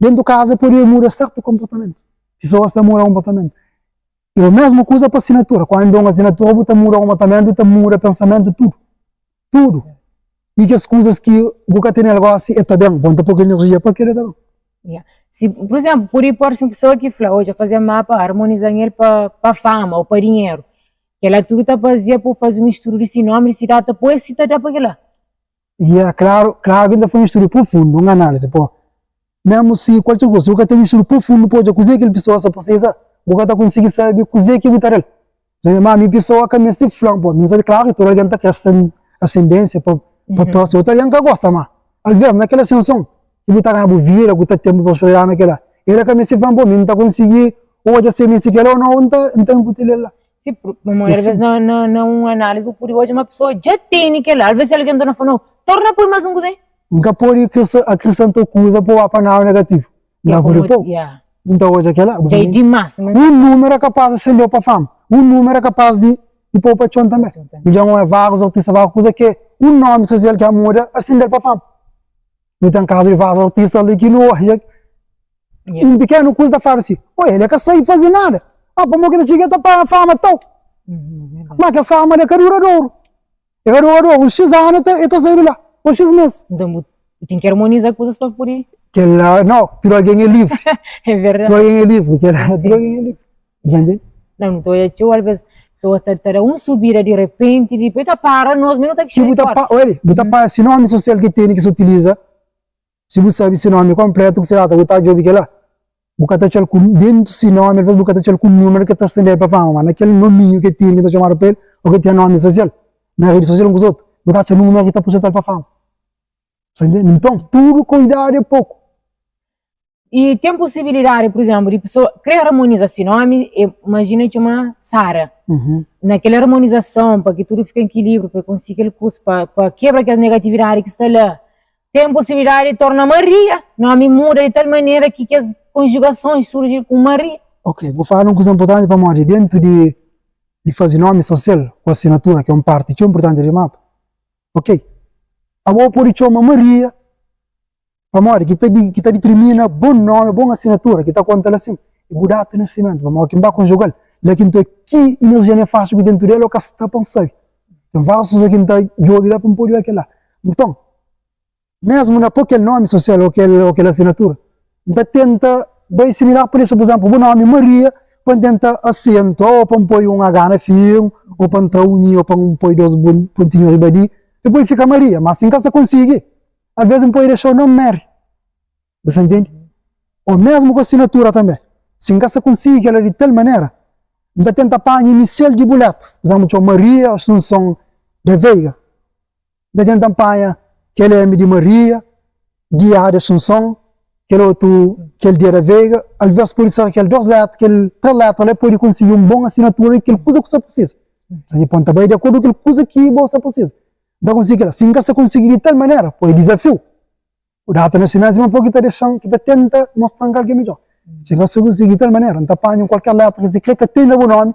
déntu kaza pode muda sertu konportamentu. Pesoas ta muda konportamentu. E o mesmu kuza pa asinatura, kuandu da un asinatura bu ta muda konportamentu, ta muda pensamentu, tudu, tudu. I kes kuzas ki bu ka tenel gosi e ta ben, bon ta poi enerjia pa kila ta ben. Ya. Si, pur izemplu, pudi parsi un pesoa ki fla, odja, faze mapa, armoniza-m el pa pa fama o pa dinheru. Kila tudu ta bazia pa bu faze un estudu di si nomi, di si data, poi si ta da pa kila. Ya, klaru, klaru ki N ta faze un estudu profundu, un análisi, po. Mésmu si kualker kuza, si bu ka ten un estudu profundu pa odja kuzê ki kel pesoa sta presiza, bu ka ta konsigi sabe kuzê ki bu ta da-l. Dja má mi pesoa ka meste fla-m, po, mi sabe klaru ki tudu algen ta kre asendénsia pa pa parse, otu algen ka gosta, má alvês na kel asenson ki bu ta ganha bu vida, ku ta ten bu prosperidadi na kel-la, el ka meste fla-m, po, mi N ta konsigi odja si el meste kel-la ô nau, N ta N ta inputi-l el la. Si, pamodi alvês na na na un análise bu pode odja ma pesoa dja tene kel-la, alvês si algen torna fla, nau, torna poi más un kuzê. N ka pode akrisenta kuza pa ba pa nada negativu. N ka pode pô. N ta odja kela. Dja é dimas. Un númeru é kapaz di sendeu pa fama. Un númeru é kapaz di pô pa txon tanbê. Dja N oia várius artista, várius kuza ke un nomi sosial ki a muda, asendel pa fama. Nu ten kazu di várius artista li ki nu odja un pikenu kuza ta fladu si, oi, el é ka sabe faze nada. Ah, pamodi ki ta txiga el ta panha fama tau. Ma kes fama li é ka duradoru. E ka dura dura, uns xis anu e ta sai di la, uns xis mes. Nton bu ten ki armoniza kuzas pa pudi. Kel-la, nau, tudu algen é livri. É verdadi. Tudu algen é livri, kel-la, tudu algen é livri. Bu sa ntende? Nau, nu ta odja txeu alvês pesoas ta ta da un subida di repenti, dipôs ta para, nos mesmu nu ta Si bu ta pa, oia li, bu ta panha si nomi sosial ki tene ki sa utiliza, si bu sabe si nomi konpletu ku si data, bu ta djobe kel-la. Bu ka ta atxa-l ku dentu si nomi, alvês bu ka ta atxa-l ku numeru ki ta stende pa fama, ma na kel nominhu ki tene ki ta txomadu pa el ô ki ten nomi sosial na redi sosial un ku otu, bu ta atxa numeru ki ta projeta-l pa fama. Sa ntende? Nton, tudu kuidadu é poku. I ten posibilidadi, pur izénplu, di pesoa krê armoniza si nomi, imajina el txoma Sara. Na kel armonizason, pa ki tudu fika en kilíbriu, pa el konsigi kel kuza, pa kebra kel negatividadi ki sta la, Ten posibilidadi di torna Maria, nomi muda di tal manera ki kes konjugasons surji ku Maria. Ok, bu fala un kuza nportanti pamodi dentu di di fazi nomi sosial ku asinatura ki é un parti txeu nportanti di mapa. Ok, abo podi txoma Maria pamodi ki ta ki ta ditirmina bon nomi, bon asinatura ki ta konta la sin é bu data di nasimentu pamodi ki N ba konjugal la ki N ta ki inerjia nefastu ki dentu del o ka sta pa N sabi. Ten várius kuza ki N ta djobi la pa N podi oja kel la. Nton, mésmu na pô kel nómi sosial ô kel ô kel asinatura, N ta tenta bai similar pa dexa, pur izénplu, bu nómi Maria, pa N tenta asentua ô pa N poi un H na fin, ô pa N tra un i ô pa N poi dôs pontinhu riba di, pa pode fika Maria. Má si N ka sta konsigi, alvês N pode dexa-u nómi Mary. Bu sta ntende? Ô mésmu ku asinatura tanbê. Si N ka sta konsigi kel-la di tal manera, N ta tenta panha inisial di bu létras. Pur izénplu, txoma Maria Asunson. Da Veiga, N ta tenta npanha kel M di Maria, di A di Asunson, kel otu kel D da Veiga, alvês pode ser kel dos létra, kel três létra la pode konsigi un bon asinatura di kel kuza ku sta prisiza. Pô N ta bai di akordu ku kel kuza ki bo sta prisiza. N ta konsigi kel-la. Si N ka sta konsigi di tal manera, pô é dizafiu. O data nasimentu sima N fla ki ta dexa-m, ki ta tenta mostra-m kal ki é midjór. Si N ka sta konsigi di tal manera, N ta panha un kualker létra ki si krê ka ten na bu nómi,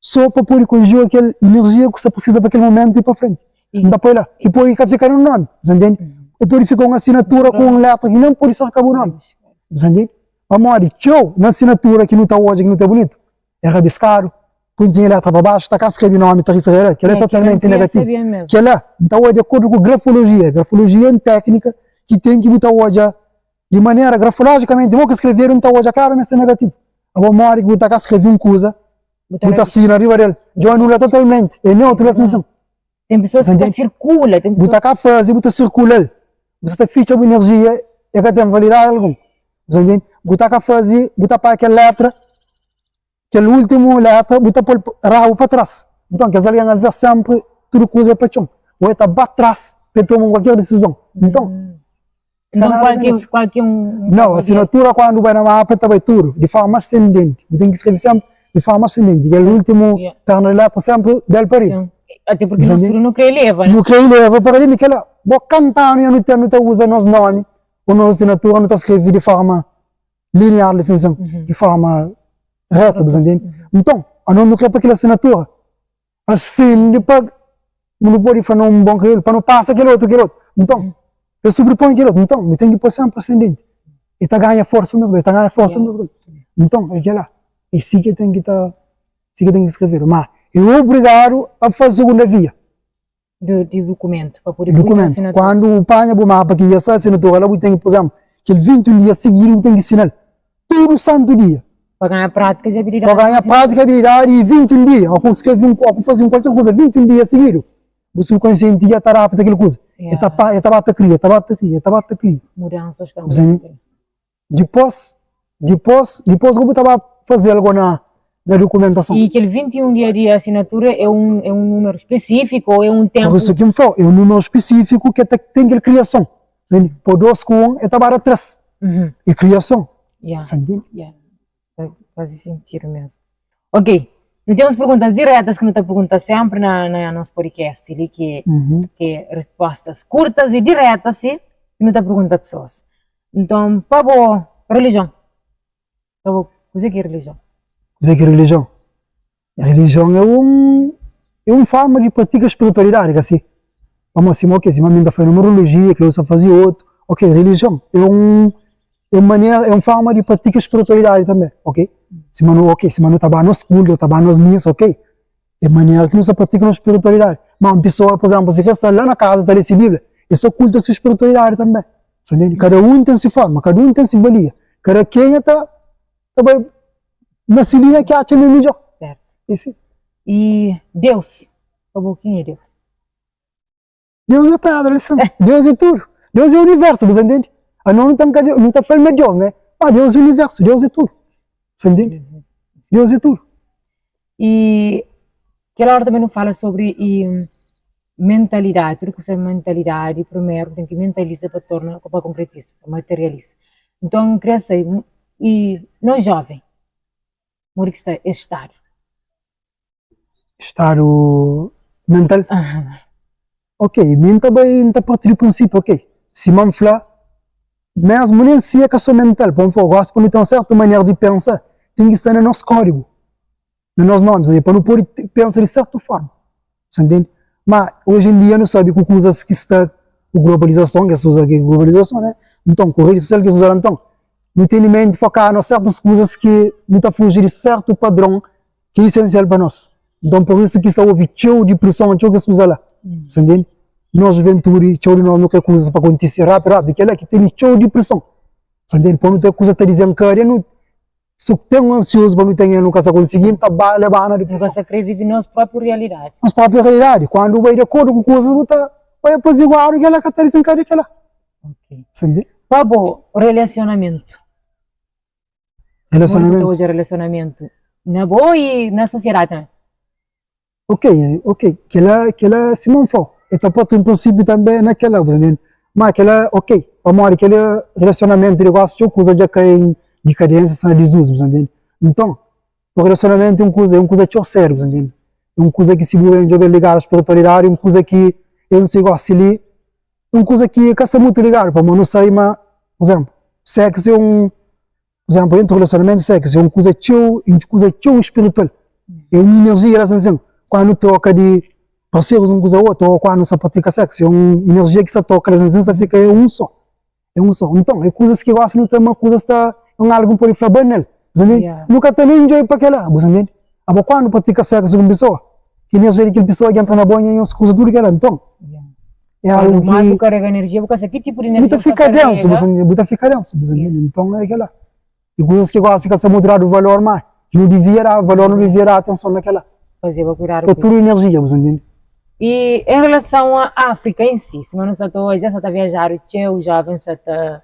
so pa pode konjuga kel inerjia ku sta prisiza pa kel momentu i pa frenti. N ta poi la, ki pode ka fika na nomi, bu sa ntende? E pode fika un asinatura ku un letra ki nen pode ser ka bu nomi, bu sa ntende? Pamodi txeu na asinatura ki nu ta odja ki nu ta bunitu, é rabiskadu, pontinha letra pa baxu, ta ka skrebe nomi, ta riska kel-la, kel-la é totalmenti negativu. Kel-la, N ta odja di akordu ku grafologia, grafologia é un téknika ki ten ki bu ta odja di manera grafolojikamenti, mo ki skrevedu, N ta odja klaru ma es sta negativu. Abo modi ki bu ta ka skrebe un kuza Bu ta sina riba del. Djo anula totalmenti. É neutru la sin. Ten pessoas ki ta sirkula. Ten Bu ta ka faze, bu ta sirkula-l. Bu sa ta fitxa bu enerjia, e ka ten validadi algun. Bu sa ntende? Bu ta ka faze, bu ta paga kel letra, kel ultimu letra, bu ta pô-l rabu pa tras. Nton, kes algen alves senpri tudu kuza é pa txon. Ô e ta ba tras pa e toma un kualker disizon. Nton, Nton kualke kualke un. Nau, asinatura kuandu bai na mapa ta bai tudu di forma asendenti. Bu ten ki skrebe senpri di forma asendenti. Kel ultimu perna di letra senpri del pa riba. Ate purki nos tudu nu kre eleva, ne? Nu kre eleva pa riba. Kela, bo kantanu ya nu ten, nu ta uza nos nomi o nos asinatura, nu ta skrebe di forma linear li sin sin, di forma retu, bu sa ntende? Nton, anos nu kre pa kel asinatura Asende pa nu pode fla na un bon kriolu, pa nu pasa kel otu, kel otu. Nton, pa sobrepõe kel otu. Nton, nu ten ki poi senpri asendenti. E ta ganha forsa mes bai, ta ganha forsa mes bai. Nton, é kel-la. É si ki ten ki ta, si ki ten ki skrevedu. Ma é obrigadu a faze segunda via. Di dukumentu, pa pode pui Dukumentu. Kuandu bu panha bu mapa ki dja sta asinatura la, bu ten ki, pur izénplu, kel 21 dia sigidu bu ten ki sina-l. Tudu santu dia. Pa ganha prátika di abilidadi. Pa ganha prátika di abilidadi i 21 dia, ô ku skrebe un, ô ku faze un kualker kuza 21 dia sigidu, bu subkonsienti dja ta adapta kel kuza. E ta pa, e ta ba ta kria, e ta ba ta kria, e ta ba ta kria. Mudansas ta aguenta. Dipôs, dipôs, dipôs ku bu ta ba faze-l go na na dukumentason. I kel 21 dia di asinatura é un é un númeru spesífiku ô é un ténpu? Pur isu ki N fla-u, é un númeru spesífiku ki ta ten kel kriason. Ntende? Po dos ku un, e ta ba da tres. É kriason. Sa ntende? Ya, ta faze sentidu mesmu. Ok, nu ten uns perguntas diretas ki nu ta pergunta senpri na na nos podcast li, ki ki é respostas kurtas i diretas si, ki nu ta pergunta pesoas. Nton, pa bo, relijion. Pa bo, kuzê ki é relijion? Kuzê ki é relijion? Relijion é un é un forma di pratika spiritualidadi, ka si? Pamodi sima ok, sima mi N ta faze numerologia, kel otu ta faze otu, ok, relijion é un é un manera, é un forma di pratika spiritualidadi tanbe, ok? Sima nu ok, sima nu ta ba nos kultu, nu ta ba nos misa, ok, é manera ki nu sta pratika nos spiritualidadi. Ma un pesoa, pur izénplu, si ka sta la na kaza ta lé si Bíblia, el sta kulta si spiritualidadi tanbe. Sa ntende? Kada un ten si forma, kada un ten si valia, kada kenha ta ta bai na si linha ki atxa ma é midjor. Sertu. É si. I Deus, pa bo ken é Deus? Deus é pedra li sin. Deus é tudu. Deus é universu, bu sa ntende? Anos nu ta nka nu ta fla-l ma é Deus, né? Ma Deus é universu, Deus é tudu. Bu sa ntende? Deus é tudu. I kel óra tanbê nu fala sobri i mentalidadi, tudu kusa é mentalidadi, primeru ten ki mentaliza pa torna, pa konkretiza, pa materializa. Nton, N kria sabe, i nos jóven, modi ki sta es stadu? Stadu mental? Ok, mi N ta bai, N ta parti di prinsipiu, ok, sima N fla, mesmu nen si é ka so mental, pa N fla, gosi pa nu ten sertu manera di pensa, ten ki sta na nos kódigu. na nos nomis, pa nu pode pensa di sertu forma, sa ntende? Ma oji en dia nu sabe ku kuzas ki sta ku globalizason, kes kuza ki globalizason ne, nton ku redi sosial kes kuza la, nton nu tene menti fokadu na sertus kuzas ki nu ta fuji di sertu padron ki é isensial pa nos, nton pur isu ki sta ovi txeu diprison, txeu kes kuza la, sa ntende? Nos juventudi, txeu di nos nu kre kuzas pa kontise rapidu rapidu, kila ki tene txeu diprison, sa ntende? Pa nu ten kuza ta dizenkadia nu Su ten ansiozu pa nu ten el nu ka sa konsigi, nu ta ba leba na depreson. Nu ka sa kre vivi nos propriu realidadi. Nos propriu realidadi. Kuandu bu bai di akordu ku kuzas bu ta bai apaziguadu kela ka ta disenkadia kela. Ok. Sindi? Pa bo, relasionamentu. Relasionamentu? Modi ki bu ta odja relasionamentu na bo i na sosiedadi tambe? Ok, ok, kila, kila sima N fla-u, e ta pô-t un prinsípiu tanbê na kila, bu ta ntende? Má kila, ok, pamodi kel relasionamentu di gósi txeu kuza dja kai en dikadénsia, sta na dizuzu, bu ta ntende? Nton, un relasionamentu é un kuza, é un kuza txeu sériu, bu ta ntende? É un kuza ki si bu ben djobe-l ligadu a spiritualidadi, é un kuza ki es gósi li, é un kuza ki ka sta mutu ligadu, pamodi nu sabe ma, pur izénplu, séksu é un Pur izénplu, entri relasionamentu i séksu é un kuza txeu, un kuza txeu spiritual. É un inerjia la sin, kandu nu troka di parserus un kuza otu, ô kandu nu sta pratika séksu, é un inerjia ki sta troka la sin, sta fika é un só, é un só. Nton, é kuzas ki gosi nu ta ma kuzas sta é un algu ki nu pode fla banal, bu sta ntende? Nu ka ta nen djobe pa kila, bu sta ntende? Abo kandu pratika séksu ku un pesoa, ki inerjia di kel pesoa ki entra na bo, nhos kruza tudu kila, nton é algu ki. Mas bu karega enerjia, bu ka sabe ki tipu di enerjia bu ta fika densu, bu ta fika densu, bu ta ntende? Nton é kila. E kuzas ki gosi ka sta mutu dadu valor, ma nu divia da valor, nu divia da atenson na kila. Fazeba kuidadu ku tudu enerjia, bu ta ntende? I en relason a Afrika en si, sima nu sa ta odja, sa ta viajadu txeu, jovens sa ta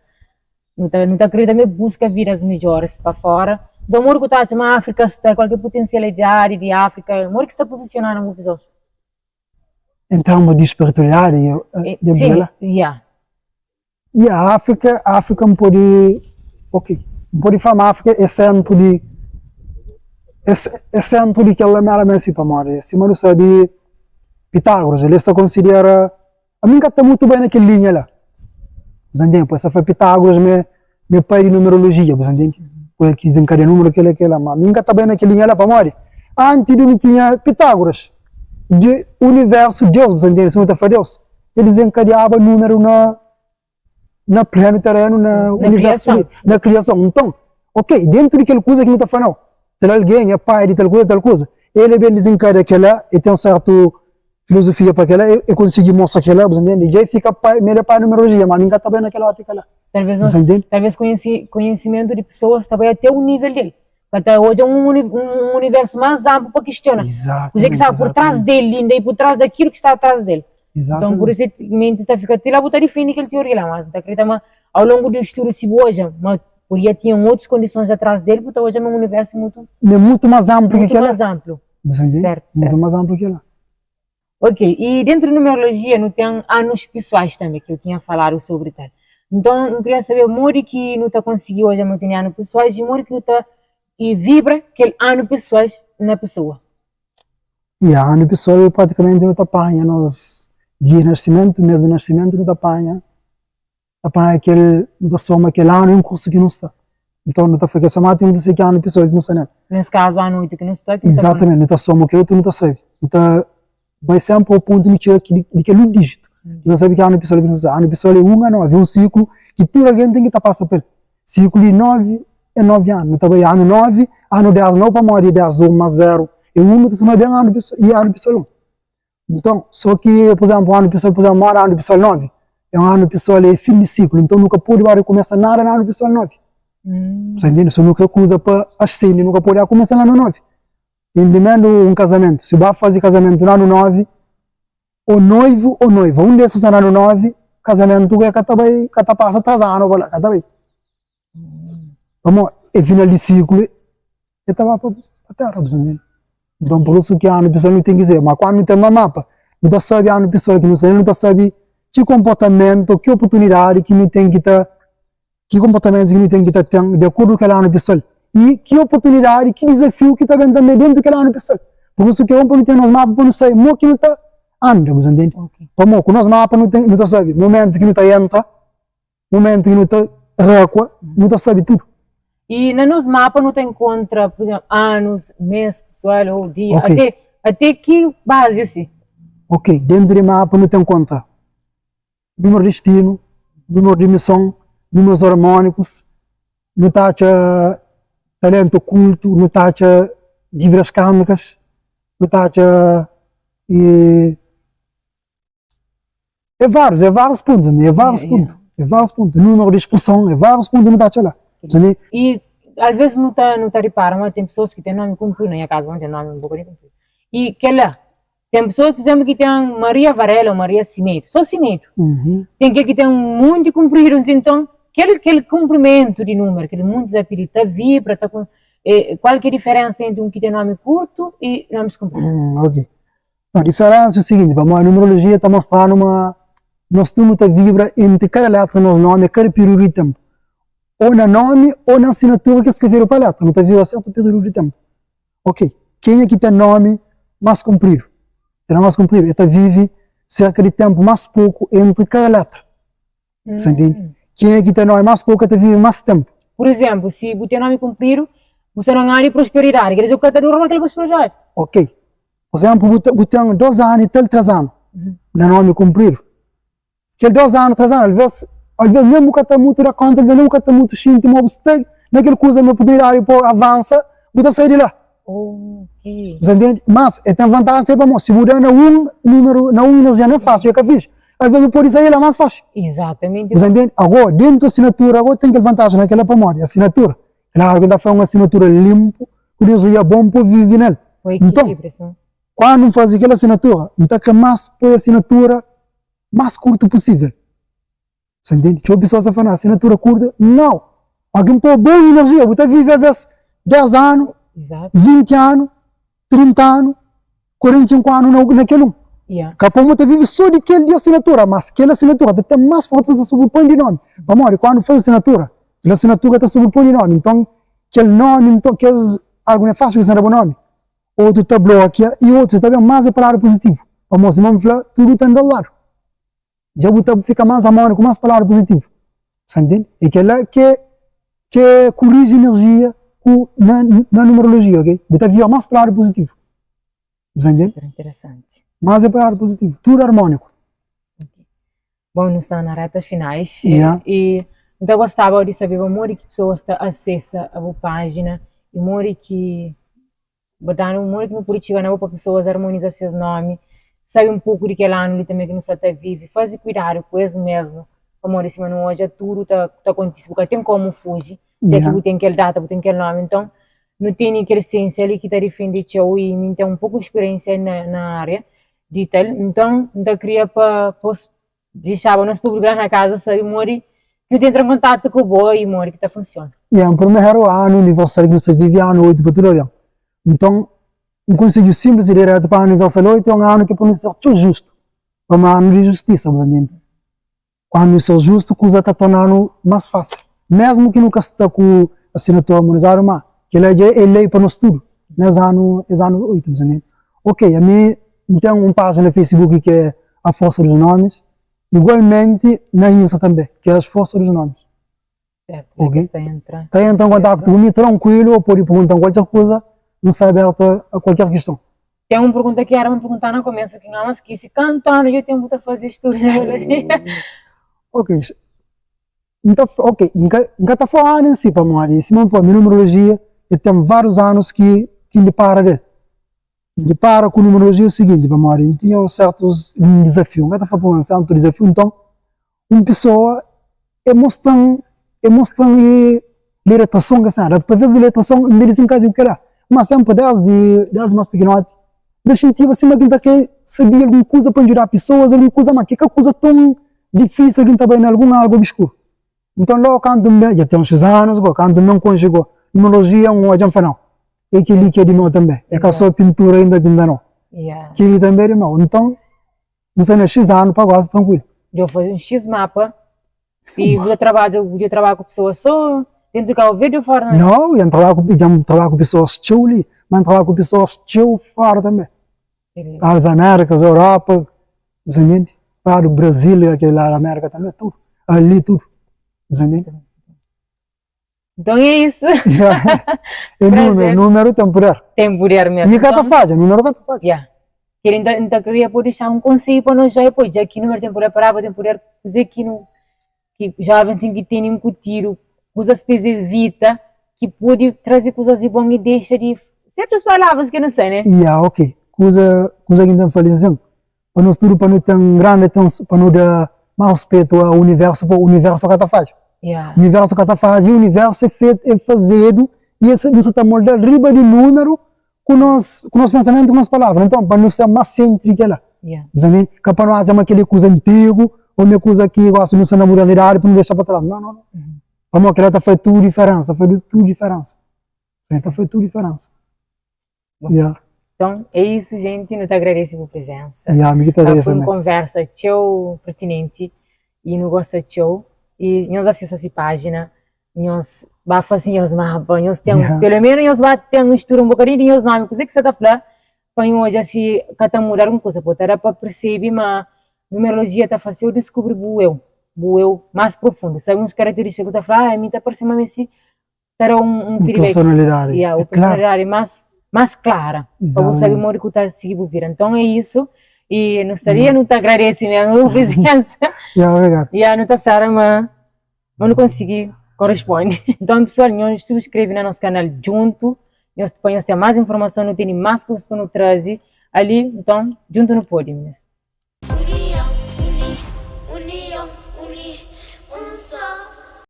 Nu ta nu ta kre tanbe buska vidas midjoris pa fora. Nton modi ku ta atxa ma Afrika sta, kual ki é putensialidadi di Afrika, modi ki sta puzisionadu na bu vizon? En termu di spiritualidadi di Sim, la? Ya. Ya, Afrika, Afrika N pode, ok, N pode fla ma Afrika é sentru di, é sentru di kel la si pamodi sima nu sabe Pitágoras, el ta konsidera Ami N ka ta mutu bai na kel linha la. Bu sa ntende? Poi sa fla Pitágoras ma é ma é pai di numerologia, bu sa ntende? Poi el ki dizenkadea númeru kela kela. Ma mi N ka ta bai na kel linha la pamodi anti di nu tinha Pitágoras, di universu Deus, bu sa ntende? Si nu ta fla Deus, dja dizenkadiaba númeru na na plenu terenu, na universu li, na kriason. Nton, ok, dentu di kel kuza ki nu ta fla nau, tal algen é pai di tal kuza, tal kuza, el é ben dizenkadea kela, el ten sertu filozofia pa kela, el konsigi mostra kela, bu sa ntende? Dja el fika pai, ma el é pai di numerologia, ma mi N ka ta bai na kel ótika la. Talvês Bu sa ntende? Talvês konhisimentu di pesoas ta bai ate un nível del. Ka ta odja un un universu más anplu pa kistiona kuzê ki sta pur trás del inda i pur trás dakilu ki sta atrás del. Nton, pur isu menti ta fika ti la bu ta difende kel tioria la, mas N ta kridita ma au longu di studu si bu odja ma podia tinha otus kondisons atrás del bu ta odja ma un universu mutu Ma é mutu más anplu ki mutu kel-la. más anplu. Bu sa ntende? Sertu, Mutu sertu. más anplu ki kel-la. Ok, i dentru di numerologia nu ten anus pesoais tanbe ki eu tinha faladu sobri tal. Nton, N kria sabe modi ki nu ta konsigi odja ma nu tene anu pesoais i modi ki nu ta i vibra kel anu pesoais na pesoa. Ya, anu pesoal pratikamenti nu ta panha nos dia di nasimentu, mes di nasimentu nu ta panha, ta panha kel, nu ta soma kel anu en kursu ki nu sta. Nton nu ta fla kel somadu nu ta sabe ki anu pesoal ki nu sta nel. Nes kazu anu 8 ki nu sta. Izatamenti, nu ta soma kel otu nu ta sabe. Nu ta bai senpri ao pontu nu txiga di kel un dijitu. Nu ta sabe ki anu pesoal ki nu sta. Anu pesoal é 1 a 9, é un siklu ki tudu algen ten ki ta pasa pa el. Siklu di 9 é 9 anu. Nu ta bai anu 9, anu 10 nau pamodi é 10 1 más 0 é 1, nu ta torna ben anu pesoal i anu pesoal 1. Nton, sô ki, pur izénplu, anu pesoal, pur izénplu, modi anu pesoal 9, é un anu pesoal é fin di siklu, nton nu ka pode ba rekumesa nada na anu pesoal 9. Bu sta ntende? Si nu kre kuza pa asende, nu ka pode ba kumesa na anu 9. Inplimenta un kazamentu, si ba faze kazamentu na anu 9, ô noivu ô noiva, un des sta na anu 9, kazamentu ka ta bai, ka ta pasa 3 anu pa la, ka ta bai. Pamodi é final di siklu, e ta ba pa tera, bu sta ntende? Nton pur isu ki anu pesoal nu ten ki ser, ma kandu nu ten na mapa, nu ta sabi anu pesoal ki nu sta nel, nu ta sabi ki konportamentu, ki oportunidadi ki nu ten ki ta, ki konportamentu ki nu ten ki ta ten di akordu ku kel anu pesoal i ki oportunidadi, ki dizafiu ki ta ben tanbe dentu di kel anu pesoal. Pur isu ki é bon pa nu ten nos mapa pa nu sabi mo ki nu ta anda, bu sta ntende? Pamodi ku nos mapa nu ten, nu ta sabi mumentu ki nu ta entra, Momentu ki nu ta rakua, nu ta sabe tudu. I na nos mapa nu ta inkontra, pur izénplu, anus, mês, pesoal ô dia, Ok. ate, ate ki bazi asi? Ok, dentu di mapa nu ta inkontra númeru di distinu, númeru di mison, númerus armónikus, nu ta atxa talentu okultu, nu ta atxa dívidas kármikas, nu ta atxa e É várius, é várius pontus, né? É várius pontus, é várius pontus. Númeru di spreson, é várius pontus nu ta atxa la. Entende? I alvês nu ta nu ta ripara ma ten pesoas ki ten nomi kunpridu, na nha kazu mon ten nomi un bokadinhu kunpridu. I kela, ten pesoas pur izénplu ki ten Maria Varela ô Maria Simedu, sô Simedu. Ten kel ki ten monti kunpridu, nton kel kel kunprimentu di númeru, kel monti apelidu ta vibra, ta kual ki é diferensa entri un ki ten nomi kurtu i nomis kunpridu? Ok. No, diferensa é o seguinte, pamodi numerologia ta mostranu ma nos tudu nu ta vibra entri kada letra di nos nomi a kada períodu di tempu, ou na nomi ou na asinatura ki skrevedu pa letra, nu ta vibra sertu períodu di tempu. Ok, kenha ki ten nomi más kunpridu, ten nomi más kunpridu, el ta vive serka di tempu más poku entri kada letra. Sa ntende? Kenha ki ten nomi más poku el ta vive más tempu. Pur izénplu, si bu ten nomi kunpridu, bu sta na un anu di prosperidadi, ker dizer bu ka ta dura na kel prosperidadi. Ok. Pur izénplu, bu ta bu ten dos anu i tal três anu na nomi kunpridu. Kel dos anu, três anu, alvês alvês nen bu ka ta mutu da konta, alvês nen bu ka ta mutu xinti ma bu sta na kel kuza, ma oportunidadi pa avansa, bu ta sai di la. Ok. Bu ta ntende? Mas e ten vantaji tanbe pamodi si bu da na un numeru, na un inerjia nen faxi, e ka fixi, alvês bu pode sai la más faxi. Izatamenti. Bu ta ntende? Ago, dentu asinatura, ago ten kel vantaji na kila pamodi asinatura, klaru ki N ta fla un asinatura linpu ku inerjia bon pa vive nel. Poi Nton, ekilíbriu, sin. kuandu N faze kel asinatura, N ta kre más poi asinatura más kurtu pusível. Sa ntende? Txeu pesoas ta fla, na asinatura kurta. Nau! Algen pô bo inerjia, bu ta vive alvês 10 anu, 20 anu, 30 anu, 45 anu na, na kel un. Yeah. Ka pô ta vive só di kel di asinatura, mas kel asinatura ta ten más forsa ta sobrepõe di nomi. Pamodi kuandu faze asinatura, kel asinatura ta sobrepõe di nomi. Nton, kel nomi, nton, kes algu nefastu ki sta na bu nomi, otu ta blokia i otus ta ben más é pa ladu puzitivu. Pamodi sima N fla, tudu ta anda ladu. Dja bu ta fika más amóniku, más pa ladu puzitivu. Sa ntende? É kel-la ki é ki é kuriji inerjia ku na na numerolojia, ok? Bu ta vira más pa ladu puzitivu. Bu sa ntende? Super interesanti. Más é pa ladu puzitivu, tudu armóniku. Bom, nu sta na reta finais Yeah. e N ta gostaba di sabeba modi ki pesoas ta asesa a bu pájina e modi ki Bo da-nu modi ki nu pode txiga na bo pa pesoas armoniza ses nomi, sabe un poku di kel anu li tanbe ki nu sta ta vive, faze kuidadu ku es mesmu, pamodi sima nu odja tudu ta ta kontise, bu ka ten komu fuji, dja ki bu ten kel data, bu ten kel nomi, nton nu tene kel siensia li ki ta difende txeu i mi N ten un poku spiriensia na na aria di tal, nton N ta kria pa pa Dixaba nos públiku la na kaza sabe modi ki nu ta entra en kontatu ku bo i modi ki ta funsiona. Yeah, primeru anu universal ki nu sta vive é anu 8 pa tudu algen. Nton, un konsedju sinplis i diretu pa anu universal 8 é un anu ki é pa nu ser txeu justu, pamodi anu di justisa, bu ta ntende? Kandu nu ser justu, kuza ta torna-nu más fásil. Mésmu ki nu ka sta ku asinatura armonizadu, má kel-la dja é lei pa nos tudu nes anu, es anu 8, bu ta ntende? Ok, ami N ten un pájina na Facebook ki é A Força dos Nomes, igualmenti na Insta tanbe, ki é As Força dos Nomes. Certo, Ok. ta entra. Ta entra en kontaktu ku mi trankuilu, ô pode pergunta-m kualker kuza, N sta abertu a kualker kiston. Ten un pergunta ki era pa N pergunta na komesu ki N ama skisi, kantu anu dja ten bu ta faze studu di numerologia? Ok, N ta fla, ok, N ka, N ka ta fla anu en si, pamodi sima N fla, mi numerologia dja ten várius anus ki ki N dipara del. N dipara ku numerologia o siginti, pamodi N tinha uns sertus dizafiu, N ka ta fla pa un sertu dizafiu, nton un pesoa e mostra-m, e mostra-m e diretrason ke sta, atraves di letrason N ben di kaza ku kila, ma senpri desdi desdi mas pikinoti N ta xintiba sima ki N ta kre sabia algun kuza pa N djuda pesoas, algun kuza, ma ki ka kuza ton difisil ki N ta bai na algun algu obskuru. Nton logu kantu N ben, dja ten uns anus go, kantu N ben konxe go numerologia N odja N fla nau, é kel-li ki é di meu tanbe, é ka sô pintura ki N ta pinta nau, kel-li tanbe é di meu. Nton N sta na xis anu pa gosi trankuilu. Dja bu faze un xis mapa i bu ta trabadja, bu dja trabadja ku pesoas sô dentu di Kabu Verdi ô fora? Nau, dja N trabadja ku, dja N trabadja ku pesoas txeu li, ma N trabadja ku pesoas txeu fora tanbe. Lá das Américas, Europa, bu sa ntende? Lá do Brasil, aquele lá da América também, tudo. Ali tudo. Bu sa ntende? Então é isso. É número, número tem poder. Tem poder mesmo. E ka ta fadja, número ka ta fadja. Yeah. Queria, então, então queria poder deixar um conselho para nós já e pô, já que número tem poder, palavra tem poder, dizer que não ki joven ten ki tene inkutidu kuzas pa es evita ki pode traze kuzas di bon i dexa di sertus palavras ki nu sai ne. Ya ok, kuza kuza ki N ten fla li nsin, pa nos tudu pa nu ten grandi atenson, pa nu da más ruspetu a universu, pa universu ka ta fadja. Ya. Universu ka ta fadja i universu é fetu, é fazedu i es nu sa ta molda-l riba di numeru ku nos ku nos pensamentu ku nos palavra nton pa nu ser más sienti di kela bu sa ntende ka pa nu atxa ma keli é kuza antigu ô ma é kuza ki gosi nu sta na modernidadi pa nu dexa pa tras nau nau nau pamodi kela ta fai tudu diferensa ta fai tudu diferensa ta fai tudu diferensa ya. Nton, é isu, jenti, nu ta agradese bu prezensa. Ya, mi ki ta agradese Foi un tanbe. konversa txeu pertinenti i nu gosta txeu. I nhos asesa si pájina, nhos ba fase nhos mapa, nhos ten, Ya. pelu menu nhos ba ten un studa un bokadinhu di nhos nomi, kuze ki sa ta fla, pa nhu odja si ka ta muda algun kuza. Po ta da pa persebe ma numerolojia ta fase-u diskubri bu eu, bu eu más profundu. Sabe uns karaterístika ku ta fla, ah, mi ta parse ma mi é si. ta da un, un feedback. Personalidadi. Yeah, É o klaru. personalidadi más, más klara. Pa bu sabe Exatamente. modi ku ta sigi bu vida. Nton é isu. I nu sta li, nu ta agradese mesmu bu prezensa. Yeah, obrigadu. Yeah, nu ta spera ma, ma nu konsigi koresponde. Nton pesoal, nhos subskreve na nos kanal djuntu, nhos, pa nhos ten más informason, nu tene más kuzas pa nu traze ali. Nton, djuntu nu pode, minis.